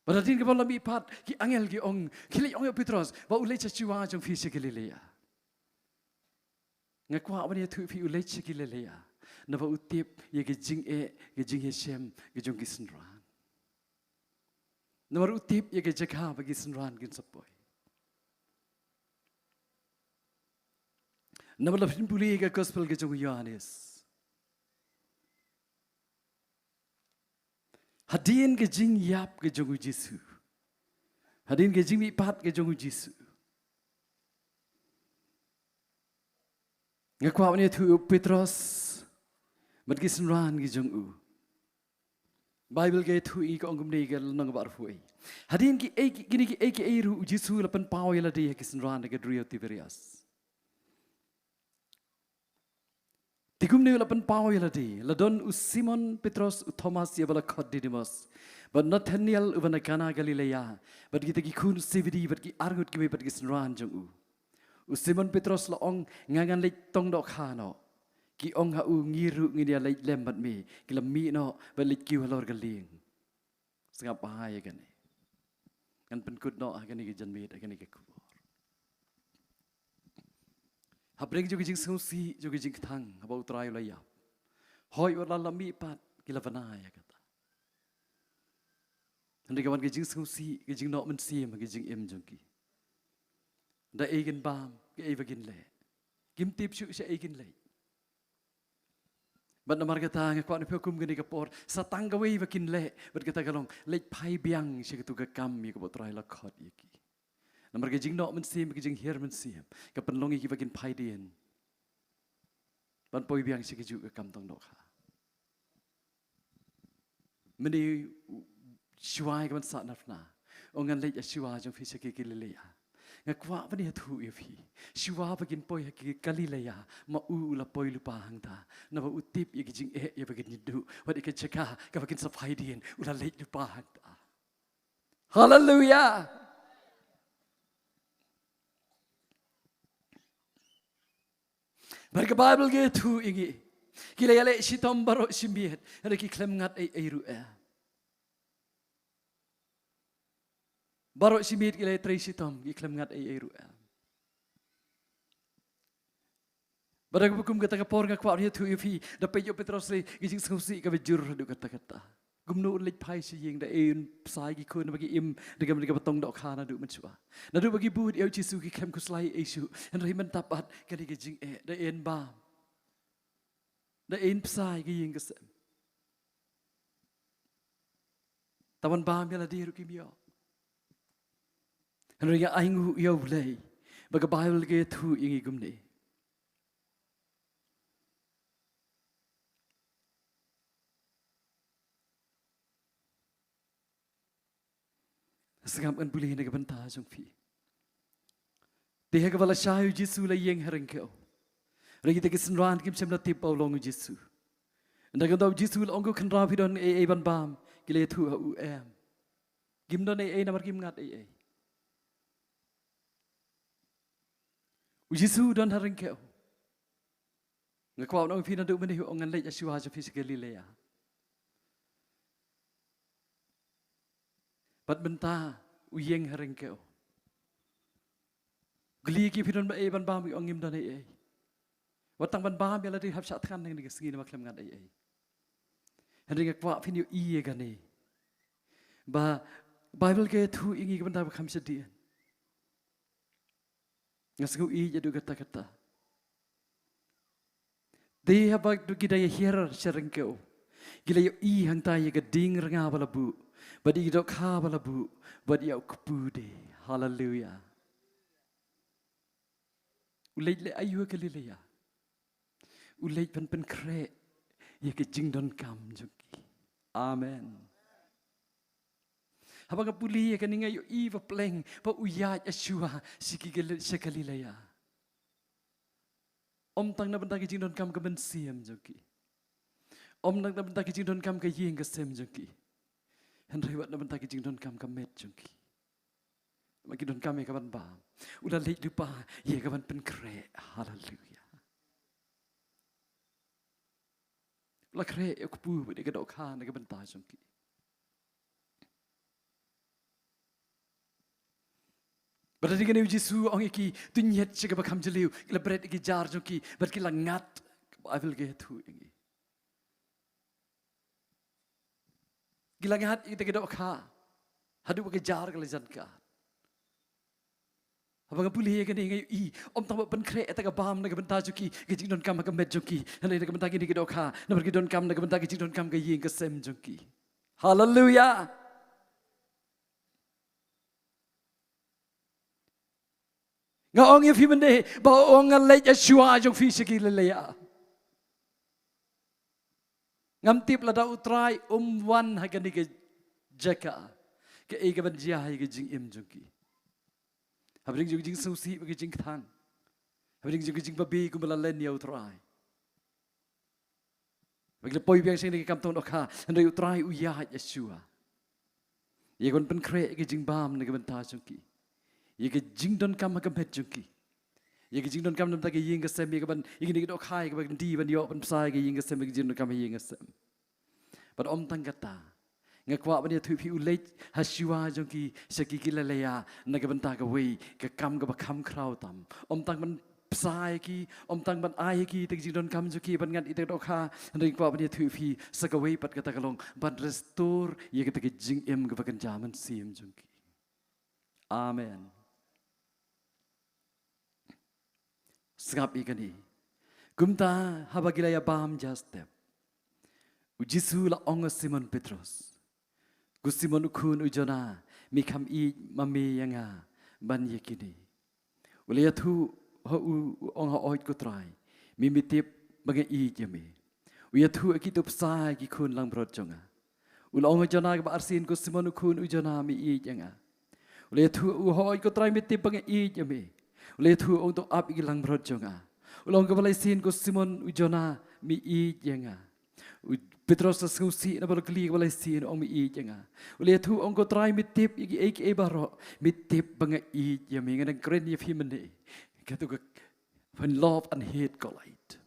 Bad hadien kaba la mihpat, ki angel ki ong, khie leit ong ïa u Petros ba u leit sha shuwa jong phi sha Galilea. Nga kwah ban ïathuh ïa phi u leit sha Galilea, naba u tip ïa ka jingeh, ka jingïashem ka jong ki synran. Namar u tip ïa ka jaka ba ki synran kin sa poi. Namar lada phin pule ïa ka gospel ka jong u Ïohannes, hadien ka jingïap ka jong u Jisu, hadien ka jingmihpat ka jong u Jisu, nga kwah ban ïathuh ïa u Petros bad ki synran ki jong u. Baibl ka ïathuh ïa ngi, ka ong kumne, ka lynnong ba arphew. Hadien kiei ki, kine kiei kiei ruh u Jisu u la pynpaw ïa lade ha ki synran ha ka duriaw Tiberias. Te kumne u la pynpaw ïa lade: La don u Simon Petros, u Thomas ïa uba la khot Didimus, bad Nathanael uba na Kana Galilea, bad kita ki khun u Sebedi, bad ki arngut ki mei pat ki synran jong u. U Simon Petros la ong, nga ngan leit tong dohkha noh. Ki ong ha u, ngi ruh ngin ïa leit lem bad me. Ki la mih noh bad leit kiew halor ka lieng. Sngap bha ïa kane. Ngan pynkut noh ha kane ka janmiet, ha kane ka khubor. Hapdeng jong ka jingsngewsih, jong ka jingkthang, haba u Trai u la ïap, hooid wat la la mihpat, ki la bna ïa kata. Hynrei ka wan ka jingsngewsih, ka jingnoh mynsiem ha ka jingim jong ki. Da ei kin bam, kaei ba kin leh. Kim tip shuh shaei kin leit. Bad namar kata nga kwah ban ong kum kane ka por, sa tang kawei ba kin leh, bad kata ka long, leit phai biang sha katu ka kam ïa kaba u Trai u la khot ïa ki. Namar ka jingnoh mynsiem, ka jinghiar mynsiem, ka pynlong ïa ki ba kin phai dien ban poi biang sha kajuh ka kam tong dohkha. Mynne, shuwa ïa kaban sah na phna, u ong, ngan leit shuwa jong phi sha ki Galilea. Nga kwah ban ïathuh ïa phi, shuwa ba kin poi ha ki Galilea, ma u u la poi lypa hangta. Naba u tip ïa ki jingeh ïa ba kin ïa duh, wat ïa ka jaka kaba kin sa phai dien, u la leit lypa hangta. Haleluia. Bad ka Baibl ka ïathuh ïa ngi, ki la ïaleh shitom baroh shi miet, hynrei ki khlem ngat ei ei ruh em. Baroh shi miet ki la ïatrei shitom, ki khlem ngat ei ei ruh em. Bad ha kaba kum kata ka por nga kwah ban ïathuh ïa phi, da peit ïa u Petros lei, ka jingsngewsih kaba jur haduh katta katta. Kumno un leit phai sha ïing, da ei un bsa ïa ki khun ba ki im da ka, da kaba tong dohkha naduh mynshuwa. Naduh ba ki bud ïa u Jisu ki khlem khuslai ei shuh. Hynrei mynta pat ka dei ka jingeh, da ei un bam, da ei un bsa ïa ka ïing ka sem. Tang ban bam ïa lade ruh kim ïoh. Hynrei nga ainguh ïa U Blei ba ka Baibl ka ïathuh ïa ngi kumne. Sngap, ngan pule na ka bynta jong phi. Te ha kaba lashai u Jisu la ïeng ha ryngkew, hynrei kita ki synran kim shym la tip ba u long u Jisu. Ynda kumta u Jisu u la ong, ko khynraw, phi don ei ei ban bam? Ki la ïathuh ha u, em. Kim don ei ei namar kim ngat ei ei. U Jisu u don ha ryngkew. Nga kwah ban ong ïa phi, naduh mynne u ong, ngan leit shuwa jong phi sha Galilea. Bad mynta u ïeng ha ryngkew. Kylli ki phi don ei ban bam, ki ong ngim don ei ei. Wat tang ban bam ïa lade hap shah thngan na kane ka sngi namar khlem ngat ei ei. Hynrei nga kwah phin ïohi ïa kane. Ba Baibl ka ïathuh ïa ngi ka bynta ba kham shadien. Nga sngew ïeit ïa kata kata. Te haba ki da ïa hiar sha ryngkew, ki la ïohi hangta ïa ka dieng rnga ba la buh, bad ïa ki dohkha ba la buh, bad ïa u kpu de. Haleluya. U leit leh aïu ha Galilea? U leit ban pynkhreh ïa ka jingdonkam jong ki. Amen. Haba nga pule ïa kane nga ïohi ba pleng ba u ïaid shuwa sha ki Gal-, sha Galilea. Ym tang na bynta ki jingdonkam ka mynsiem jong ki. Ym tang na bynta ki jingdonkam ka ïing ka sem jong ki. Hynrei wat na bynta ki jingdonkam ka met jong ki. Ba ki donkam ïa ka ban bam. U la leit lypa ïa ka ban pynkhreh. Haleluya. U la khreh ïa u kpu bad ïa ka dohkha na ka bynta jong ki. Bad hadien kane u Jisu u ong ïa ki, to ñiet sha kaba kham jylliew, ki la bret ïa ki jar jong ki, bad ki la ngat, ka Baibl ka ïathuh ïa ngi. Ki la ngat ïa kita ki dohkha, haduh ba ka jar ka la jan kat. Haba nga pule ïa kane nga ïohi, ym tang ba pynkhreh ïa kata ka bam na ka bynta jong ki, ka jingdonkam ha ka met jong ki, hynrei na ka bynta kine ki dohkha, namar ki donkam na ka bynta ka jingdonkam ka ïing ka sem jong ki. Haleluya. Nga ong ïa phi mynne, ba u ong nga leit shuwa jong phi sha Galilea. Ngam tip lada u Trai um wan ha kane ka jaka, kaei kaban jia ha ka jingim jong ki. Hapdeng jong ka jingsngewsih bad ka jingkthang. Hapdeng jong ka jingbabe kumba la len ïa u Trai. Ba ki la poi biang sha kane ka kam tong dohkha, hynrei u Trai u ïaid shuwa. Ïa kaban pynkhreh ïa ka jingbam na ka bynta jong ki. Ïa ka jingdonkam ha ka met jong ki. Ïa ka jingdonkam na ka bynta ka ïing ka sem, ïa kaban, ïa kine ki dohkha, ïa kaban kyntiew ban ïoh ban bsa ïa ka ïing ka sem, ïa ka jingdonkam ha ïing ka sem. Bad ym tang kata, nga kwah ban ïathuh ïa phi u leit ha shuwa jong ki sha ki Galilea na ka bynta kawei ka kam kaba kham khraw tam. Ym tang ban bsa ïa ki, ym tang ban ai ïa ki ïa ka jingdonkam jong ki, ban ngat ïa ka dohkha, hynrei nga kwah ban ïathuh ïa phi sa kawei pat kata ka long ban restore ïa kata ka jingim kaba kynja mynsiem jong ki. Amen. Sngap ïa kane. Kumta haba ki la ïa bam ja step, u Jisu u la ong ha Simon Petros, ko Simon u khun u Jona, me kham ïeit ma me ïa nga ban ïa kine? U la ïathuh ha u, u ong, hooid ko Trai, me me tip ba nga ïeit ïa me. U ïathuh ha ki, to bsa ïa ki khun langbrot jong nga. U la ong ha Jona kaba arsien, ko Simon u khun u Jona, me ïeit ïa nga? U la ïathuh ha u, hooid ko Trai, me tip ba nga ïeit ïa me. U la ïathuh, u ong, to ap ïa ki langbrot jong nga. U la ong kaba laisien, ko Simon u Jona, me ïeit ïa nga? U Petros u la sngewsih naba u la kylli kaba laisien, u ong, me ïeit ïa nga? U la ïathuh, u ong, ko Trai, me tip ïa kiei kiei baroh, me tip ba nga ïeit ïa me. Nga dang kren ïa phi mynne, kato ka, when love and hate collide.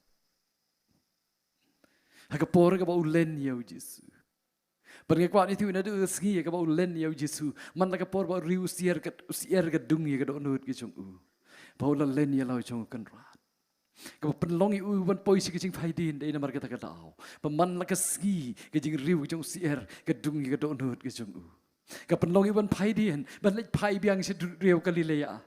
Ha ka por kaba u len ïa u Jisu. Bad nga kwah ban ïathuh, naduh ka sngi kaba u len ïa u Jisu, man la ka por ba u riew u syiar ka, u syiar ka dung ïa ka dohnud ka jong u, ba u la len ïa la u jong u kynrad. Kaba pynlong ïa u ban poi sha ka jingphaidien dei namar kata ka daw ba man la ka sngi ka jingriew ka jong u syiar ka dung ïa ka dohnud ka jong u. Ka pynlong ïa u ban phaidien, ban leit phai biang sha duriaw Galilea.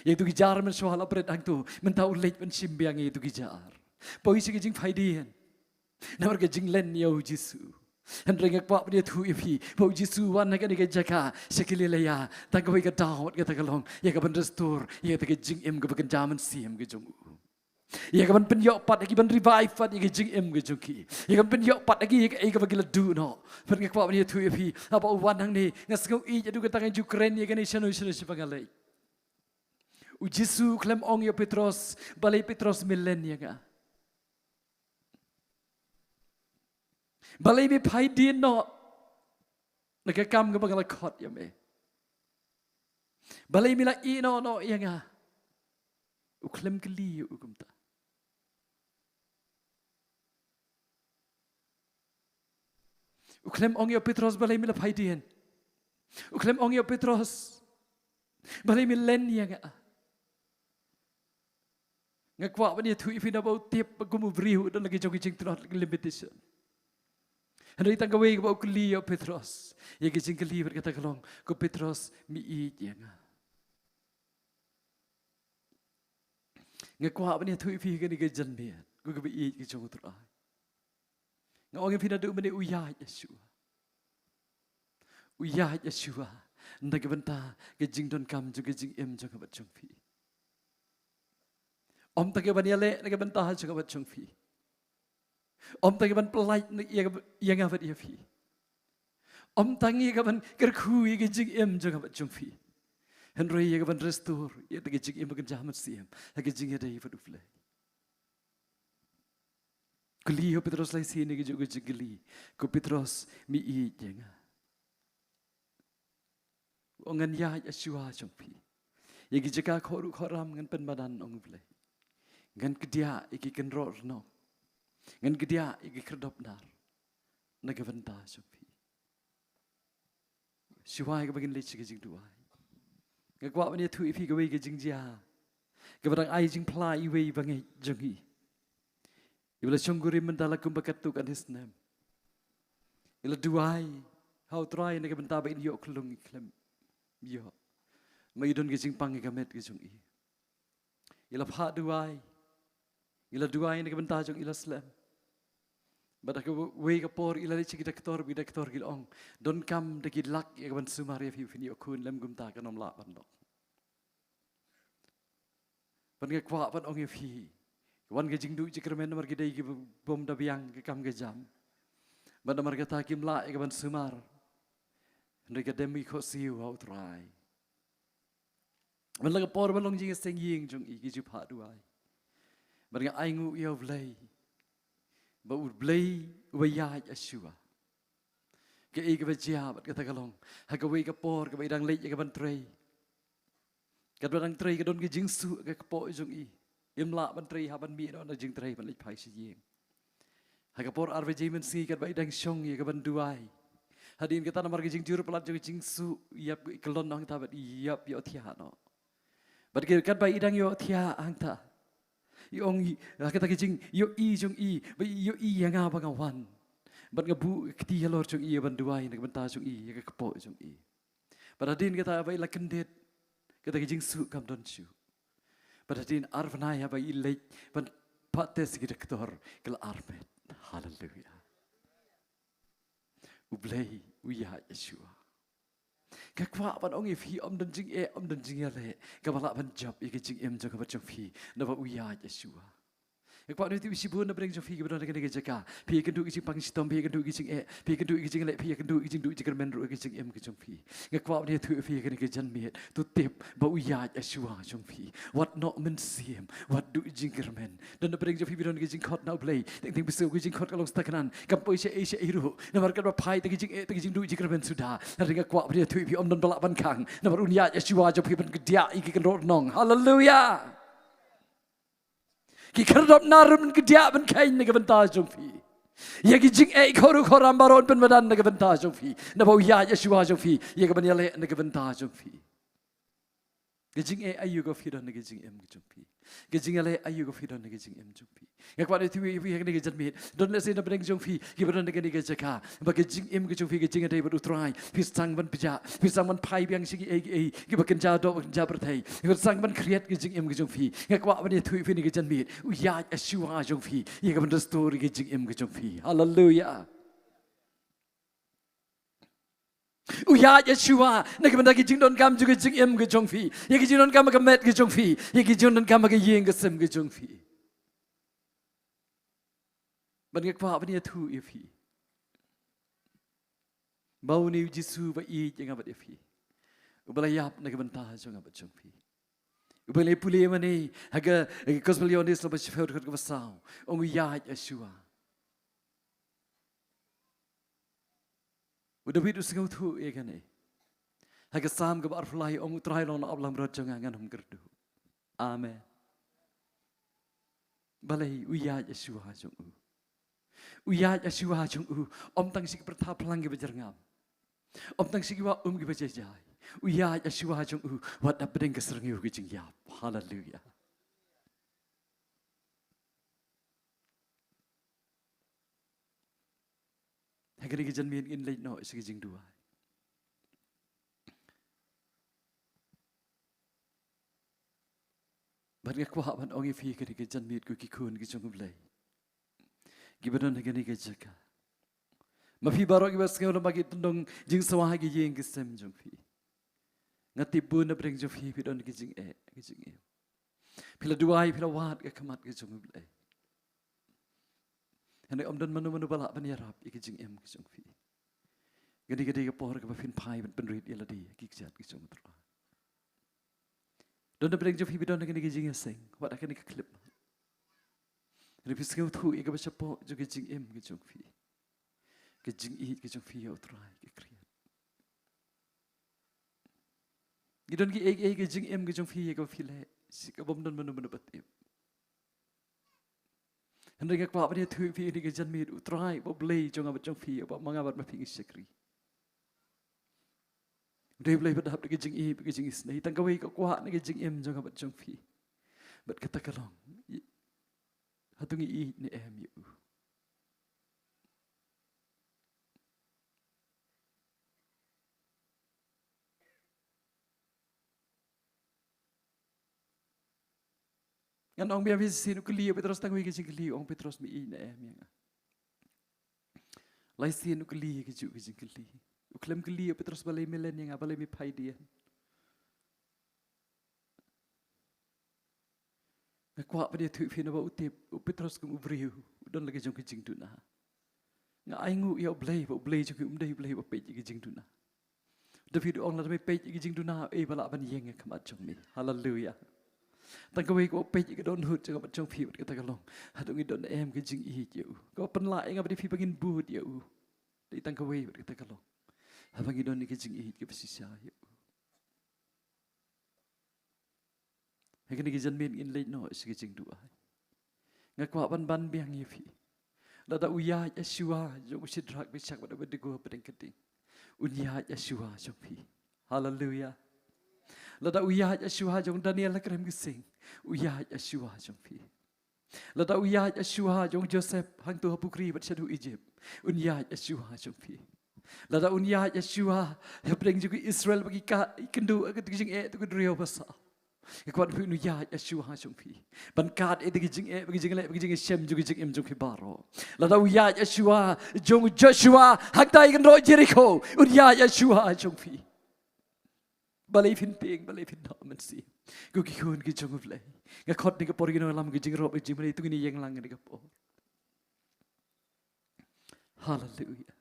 Ïa kito ki jar mynshuwa la bret hangto, mynta u leit ban shim biang ïa kito ki jar. Poi sha ka jingphaidien namar ka jinglen ïa u Jisu. Hynrei nga kwah ban ïathuh ïa phi ba u Jisu u wan ha kane ka jaka sha Galilea, tang kawei ka daw, kata ka long ïa kaban restore ïa kata ka jingim kaba kynja mynsiem ka jong u. Ïa kaban pynïoh pat, ïa kaban revive pat ïa ka jingim ka jong ki. Ïa kaban pynïoh pat ïa ki ïa kaei kaba ki la duh noh. Bad nga kwah ban ïathuh ïa phi, haba u wan hangne, nga sngew ïeit haduh katta, nga ju kren ïa kane shano shano shaphang nga leit. U Jisu u khlem ong ïa u Petros, balei Petros me len ïa nga? Balei me phaidien noh na ka kam kaba nga la khot ïa me? Balei me la ïehnoh noh ïa nga? U khlem kylli ïa u kumta. U khlem ong ïa u Petros, balei me la phaidien? U khlem ong ïa u Petros, balei me len ïa nga? Nga kwah ban ïathuh ïa phi naba u tip ba kum u briew u don la ki jong ki jingtlot, ki limitation. Hynrei tang kawei kaba u kylli ïa u Petros. Ïa ki jingkylli bad kata ka long, ko Petros, me ïeit ïa nga? Nga kwah ban ïathuh ïa phi kane ka janmiet, ko kiba ïeit ki jong u Trai. Nga ong ïa phi naduh mynne u ïaid Yeshua. U ïaid Yeshua na ka bynta ka jingdonkam jong ka jingim jong nga bad jong phi. Ym tang ïa ban ïaleh na ka bynta jong nga bad jong phi. Ym tang ïa ban pyllait na ïa ka, ïa nga bad ïa phi. Ym tang ïa ka ban kyrkhu ïa ka jingim jong nga bad jong phi. Hynrei ïa ka ban restore ïa ka jingim ba kynja mynsiem ha ka jingïadei bad U Blei. Kylli ïa u Petros lai sien ïa kajuh ka jingkylli. Ko Petros, me ïeit ïa nga? U ong, ngan ïaid Yeshua jong phi. Ïa ki jaka khot ruh khot ram ngan pynmadan, ong U Blei. Ngan kdiah ïa ki kynroh rnong. Ngan kdiah ïa ki khyrdop nar na ka bynta jong phi. Shuwa ïa kaba ngin leit sha ka jingduwai, nga kwah ban ïathuh ïa phi kawei ka jingjia kaba dang ai jingphla iwei ba ngeit jong ngi. Iba la shong kurim mynta la kumba katto katne snem. I la duwai ha U Trai na ka bynta ba in ïoh khlung khlem ïoh. Ma i don ka jingpang ïa ka met ka jong i. I la phah duwai. I la duwai na ka bynta jong i la slem. Bad ha kawei ka por i la leit sha ki doktor, ki doktor ki la ong, donkam da ki lak ïa ka ban sumar ïa phi, phin ïoh khun, lem kumta kan ym lah ban long. Bad nga kwah ban ong ïa phi, wan ka jingduh jingkyrmen namar ki dei ki bym da biang ka kam ka jam. Bad namar kata kim lah ïa ka ban sumar. Hynrei ka dem i khohsiew ha U Trai. Bad la ka por ba long jingïaseng ïing jong i, ki ju phah duwai. Bad nga ainguh ïa U Blei ba U Blei uba ïaid Yeshua. Kaei kaba jia bad kata ka long, ha kawei ka por kaba i dang leit ïa ka ban trei. Katba dang trei ka don ka jingsuh ha ka kpoh jong i. Im lah ban trei hap ban mih noh na jingtrei ban leit phai sha ïing. Ha ka por ar baje mynsngi katba i dang shong ïa ka ban duwai, hadien kata namar ka jingjur palat jong ka jingsuh, i ïap kyllon noh hangta bad i ïap ïohthiah noh. Bad katba i dang ïohthiah hangta, i ong, ha kata ka jingïohi jong i ba i ïohi ïa nga ba nga wan. Bad nga buh ka kti halor jong i ïa ban duwai na ka bynta jong i, ïa ka kpoh jong i. Bad hadien kata ba i la kyndit, kata ka jingsuh kam don shuh. Bad hadien ar bnai haba i leit ban phah test ki doktor, ka la armet. Haleluia. U Blei u ïaid Yeshua. Nga kwah ban ong ïa phi, ym don jingeh, ym don jingïaleh kaba lah ban jop ïa ka jingim jong nga bad jong phi, naba u ïaid Yeshua. Nga kwah ban ïathuh ïa shibun na pdeng jong phi kiba don ha kane ka jaka. Phi ïakynduh ïa ka jingpang shitom, phi ïakynduh ïa ka jingeh, phi ïakynduh ïa ka jingleh, phi ïakynduh ïa ka jingduh jingkyrmen ruh ha ka jingim ka jong phi. Nga kwah ban ïathuh ïa phi ha kane ka janmiet, to tip ba u ïaid Yeshua jong phi. Wat noh mynsiem, wat duh jingkyrmen. Don na pdeng jong phi ba don ka jingkhot na U Blei. Teng teng phi sngew ka jingkhot ka long staknan. Kam poi shaei shaei ruh. Namar katba phai te ka jingeh, te ka jingduh jingkyrmen suda. Hynrei nga kwah ban ïathuh ïa phi, ym don ba lah ban khang. Namar un ïaid Yeshua jong phi ban kdiah ïa ki kynroh rnong. Haleluia. Ki khyrdop nar ruh ban kdiah ban kheiñ na ka bynta jong phi. Ïa ki jingeh khot ruh khot ram baroh un pynmadan na ka bynta jong phi. Naba u ïaid Yeshua jong phi, ïa ka ban ïaleh na ka bynta jong phi. Ka jingeh aïu ka phi don na ka jingim ka jong phi. Ka jingïaleh aïu ka phi don na ka jingim jong phi. Nga kwah ban ïathuh ïa phi ha kane ka janmiet. Don lehse na pdeng jong phi kiba don ha kane ka jaka ba ka jingim ka jong phi, ka jingïadei bad U Trai, phi sdang ban pjah, phi sdang ban phai biang sha kiei kiei kiba kynja doh, kynja pyrthei. Phi sdang ban khriat ka jingim ka jong phi. Nga kwah ban ïathuh ïa phi ha kane ka janmiet, u ïaid Yeshua jong phi, ïa ka ban restore ïa ka jingim ka jong phi. Haleluia. U ïaid Yeshua na ka bynta ki jingdonkam jong ka jingim ka jong phi, ïa ki jingdonkam ha ka met ka jong phi, ïa ki jingdonkam ha ka ïing ka sem ka jong phi. Bad nga kwah ban ïathuh ïa phi ba une u Jisu ba ïeit ïa nga bad ïa phi, uba la ïap na ka bynta jong nga bad jong phi, uba la pule mane ha ka, ha ka Gospel Ïohannes lynnong ba shiphew dkhot kaba saw, ong u ïaid Yeshua. U David u sngewthuh ïa kane. Ha ka Salm kaba arphew lai, ong, U Trai long na aplangbrot jong nga, ngan ym kyrduh. Amen. Balei? U ïaid Yeshua jong u. U ïaid Yeshua jong u. Ym tang sha ki pyrtha phlang kiba jyrngam. Ym tang sha ki wah um kiba jai jai. U ïaid Yeshua jong u wat hapdeng ka syrngiew ka jingïap. Haleluia. Ha kane ka janmiet ngin leit noh sha ka jingduwai. Bad nga kwah ban ong ïa phi ha kane ka janmiet, ko ki khun ki jong U Blei, kiba don ha kane ka jaka. Ma phi baroh kiba sngew lem ba ki tang don jingsawa ha ki ïing ki sem jong phi, nga tip bun na pdeng jong phi phi don ki jingeh ki jingim. Phi la duwai, phi la wad ka khmat ka jong U Blei. Hynrei ym don mano mano ba lah ban ïarap ïa ki jingim ki jong phi. Kane ka dei ka por kaba phin phai ban pynrit ïa lade ha ki kjat ki jong U Trai. Don na pdeng jong phi ba don ha kane ka jingïaseng, wat ha kane ka khyllipmat. Hynrei phi sngewthuh ïa kaba shapoh jong ka jingim ka jong phi, ka jingïeit ka jong phi ïa U Trai ka khriat. Ki don kiei kiei ka jingim ka jong phi ïa kaba phi leh shi kaba ym don mano mano ba tip. Hynrei nga kwah ban ïathuh ïa phi ha kane ka janmiet, U Trai uba U Blei jong nga bad jong phi, uba ma nga bad ma phi ngi shakri, U dei U Blei ba dap da ka jingïeit, ka jingisynei. Tang kawei ka kwah na ka jingim jong nga bad jong phi, bad kata ka long, hato ngi ïeit ne em ïa u? Ngan ong biang ïa phi shisien, u kylli ïa u Petros tang kawei ka jingkylli, u ong, Petros, me ïeit ne em ïa nga? Lai sien u kylli ïa kajuh ka jingkylli. U khlem kylli ïa u Petros, balei me len ïa nga, balei me phai dien? Nga kwah ban ïathuh ïa phi, naba u tip u Petros kum u briew u don la ka jong ka jingduna. Nga ainguh ïa U Blei ba U Blei jong ngi um dei U Blei ba peit ïa ka jingduna. David u ong, lada me peit ïa ka jingduna, ei ba lah ban ïeng ha khmat jong me? Haleluia. Tang kawei kaba peit ïa ka dohnud jong nga bad jong phi, bad kata ka long, hato ngi don em ka jingïeit ïa u, kaba pynlah ïa nga bad ïa phi ba ngin bud ïa u? Dei tang kawei, bad kata ka long, haba ngi don ïa ka jingïeit kaba shisha ïa u. Ha kane ka janmiet ngin leit noh sha ka jingduwai. Nga kwah ban ban biang ïa phi, lada u ïaid ha shuwa jong u Shadrak, Meshak bad Abednego hapdeng ka ding, un ïaid ha shuwa jong phi. Haleluia. Lada u ïaid ha shuwa jong Daniel ha krem ki sing, u ïaid ha shuwa jong phi. Lada u ïaid ha shuwa jong Joseph hangto ha pukri bad shaduh Egypt, un ïaid ha shuwa jong phi. Lada un ïaid ha shuwa hapdeng jong ki Israel ba ki ka, ki kynduh ha ka jingeh, to ka driaw basaw, nga kwah ban ong, un ïaid ha shuwa jong phi, ban kad ïa ka jingeh bad ka jingleh bad ka jingïashem jong ka jingim jong phi baroh. Lada u ïaid ha shuwa jong Joshua hangtai ha kynroh Jericho, un ïaid ha shuwa jong phi. Balei phin tieng, balei phin noh mynsiem, ko ki khun ki jong U Blei? Nga khot ha kane ka por, ïa nongïalam ka jingrwai, ka jingmane, to ngin ïeng lang ha kane ka por. Haleluia.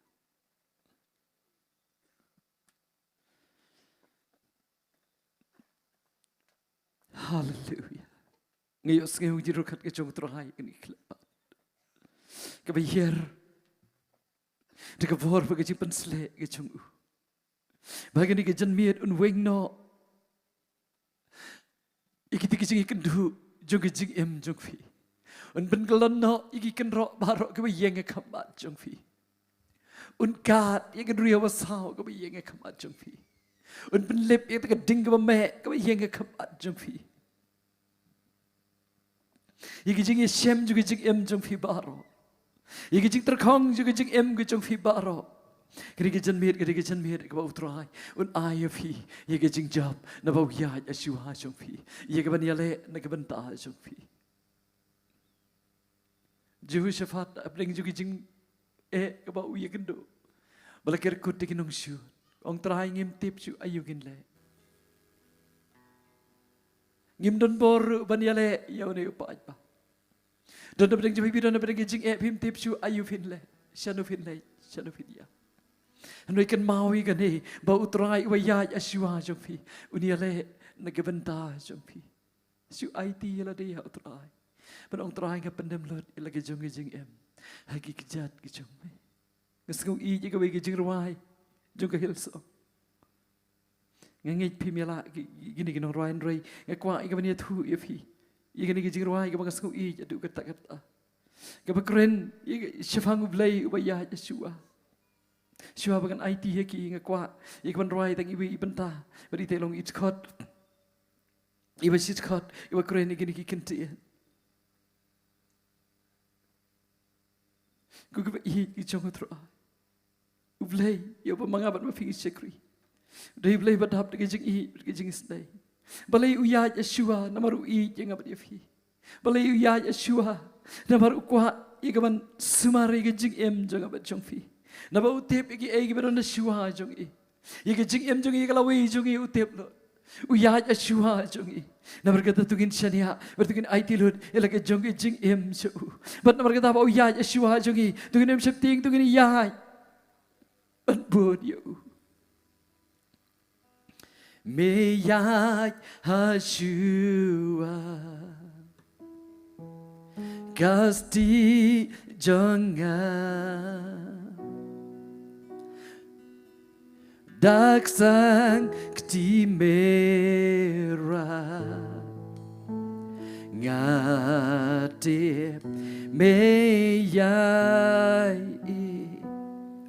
Haleluia. Nga ïohsngew ïa ka jingryngkat ka jong U Trai ha kane ka khyllipmat, kaba hiar da ka bor bad ka jingpynsleh ka jong u, ba ha kane ka janmiet un weng noh ïa kita ki jingïakynduh jong ka jingim jong phi. Un pynkyllon noh ïa ki kynroh baroh kiba ïeng ha khmat jong phi. Un kad ïa ka driaw basaw kaba ïeng ha khmat jong phi. Un pynlip ïa kata ka ding kaba meh kaba ïeng ha khmat jong phi. Ïa ka jingïashem jong ka jingim jong phi baroh, ïa ka jingtyrkhong jong ka jingim ka jong phi baroh, ka dei ka janmiet, ka dei ka janmiet kaba U Trai un ai ïa phi ïa ka jingjop, naba u ïaid ha shuwa jong phi, ïa kaban ïaleh na ka bynta jong phi. Jehoshaphat, hapdeng jong ka jingeh kaba u ïakynduh, ba la kyrkut da ki nongshun, ong, Trai, ngim tip shuh aïu ngin leh. Ngim don bor ruh ban ïaleh ïa une u paidbah. Don hapdeng jong phi, phi don hapdeng ka jingeh, phim tip shuh aïu phin leh, shano phin leit, shano phin ïaid. Hynrei kynmaw ïa kane, ba U Trai uba ïaid ha shuwa jong phi, un ïaleh na ka bynta jong phi. Shu aiti ïa lade ha U Trai, ban ong, Trai, nga pyndem lut ïa la ka jong ka jingim ha ki kjat ki jong me. Nga sngew ïeit ïa kawei ka jingrwai jong ka Hillsong. Nga ngeit phim ïa la ki, ki, kine ki nongrwai, hynrei nga kwah ïa kaban ïathuh ïa phi ïa kane ka jingrwai kaba nga sngew ïeit haduh katta katta, kaba kren ïa ka shaphang U Blei uba ïaid ha shuwa. Shuwa ba ngan aiti ïa ki, nga kwah ïa kaban rwai tang iwei i bynta, bad ita i long i dkhot, iba shi dkhot iba kren ïa kine ki ktien. Ko kiba ïeit ki jong U Trai, Blei, ïa uba ma nga bad ma phi ngi shakri. Dei Blei ba dap da ka jingïeit, da ka jingisynei. Balei u ïaid ha shuwa, namar u ïeit ïa nga bad ïa phi. Balei u ïaid ha shuwa, namar u kwah ïa ka ban sumar ïa ka jingim jong nga bad jong phi. Naba u tip ïa kiei kiba don ha shuwa jong i. Ïa ka jingim jong i, ïa ka lawei jong i u tip lut. U ïaid ha shuwa jong i. Namar kata to ngin shaniah, bad to ngin aiti lut ïa la ka jong ka jingim sha u. Bad namar kata ba u ïaid ha shuwa jong i, to ngin ym sheptieng, to ngin ïaid ban bud ïa u. Me ïaid ha shuwa, ka stieh jong nga. Da ka sang kti mera, nga tip me ïai ïeit.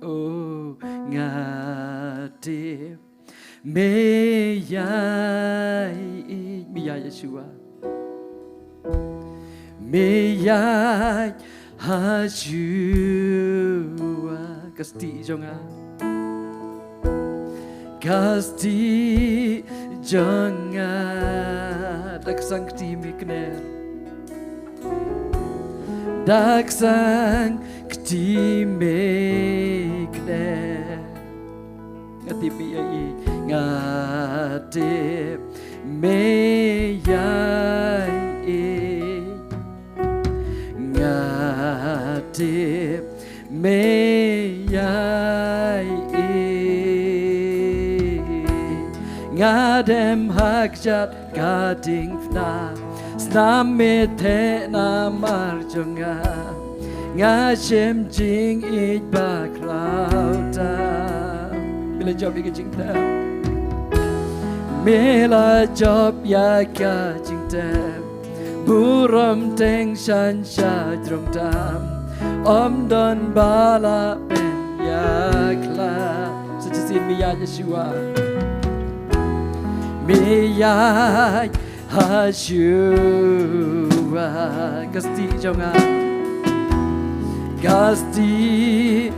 Oh, nga tip me ïai ïeit. Me ïaid ha shuwa. Me ïaid ha shuwa. Ka stieh jong nga. Ka stieh jong nga. Da ka sang kti me kner. Da ka sang kti me kner. Nga tip me ïai ïeit. Nga tip me ïai ïeit. Nga tip me ïai ïeit. Nga dem ha kjat ka diengphna, snam me theh namar jong nga. Nga shem jingïeit bakhraw tam. Me la jop ïa ka jingtem. Me la jop ïa ka jingtem. Burom teng shan sha jrong tam. Ym don ba la pynïakhlad. Sa shisien me ïaid ha shuwa. Me ïaid ha shuwa. Ka stieh jong nga. Ka stieh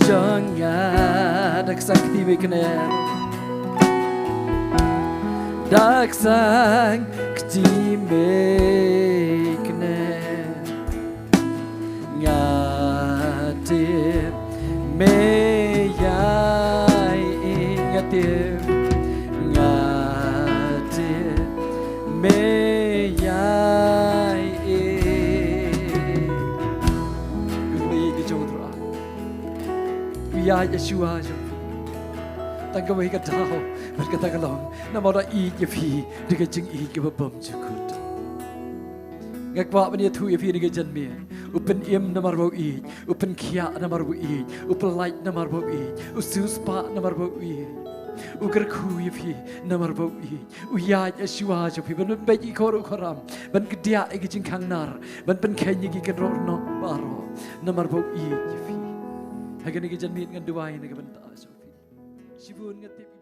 jong nga. Da ka sang kti me kner. Da ka sang kti me kner. Nga tip me ïai ïeit, nga tip, nga tip me ïai ïeit. Khublei ïa ka jong u Trai. U ïaid ha shuwa jong phi. Tang kawei ka daw bad kata ka long namar u da ïeit ïa phi da ka jingïeit kaba bymjukut. Nga kwah ban ïathuh ïa phi ha kane ka janmiet. U pynim namar ba u ïeit, u pynkhiah namar ba u ïeit, u pyllait namar ba u ïeit, u siewspah namar ba u ïeit, u kyrkhu ïa phi namar ba u ïeit, u ïaid ha shuwa jong phi ban pynbeit ïa ki khuram, ban kdiah ïa ki jingkhang nar, ban pynkheiñ ïa ki kynroh noh baroh namar ba u ïeit ïa phi. Ha kane ka janmiet ngan duwai na ka bynta jong phi. Shibun nga tip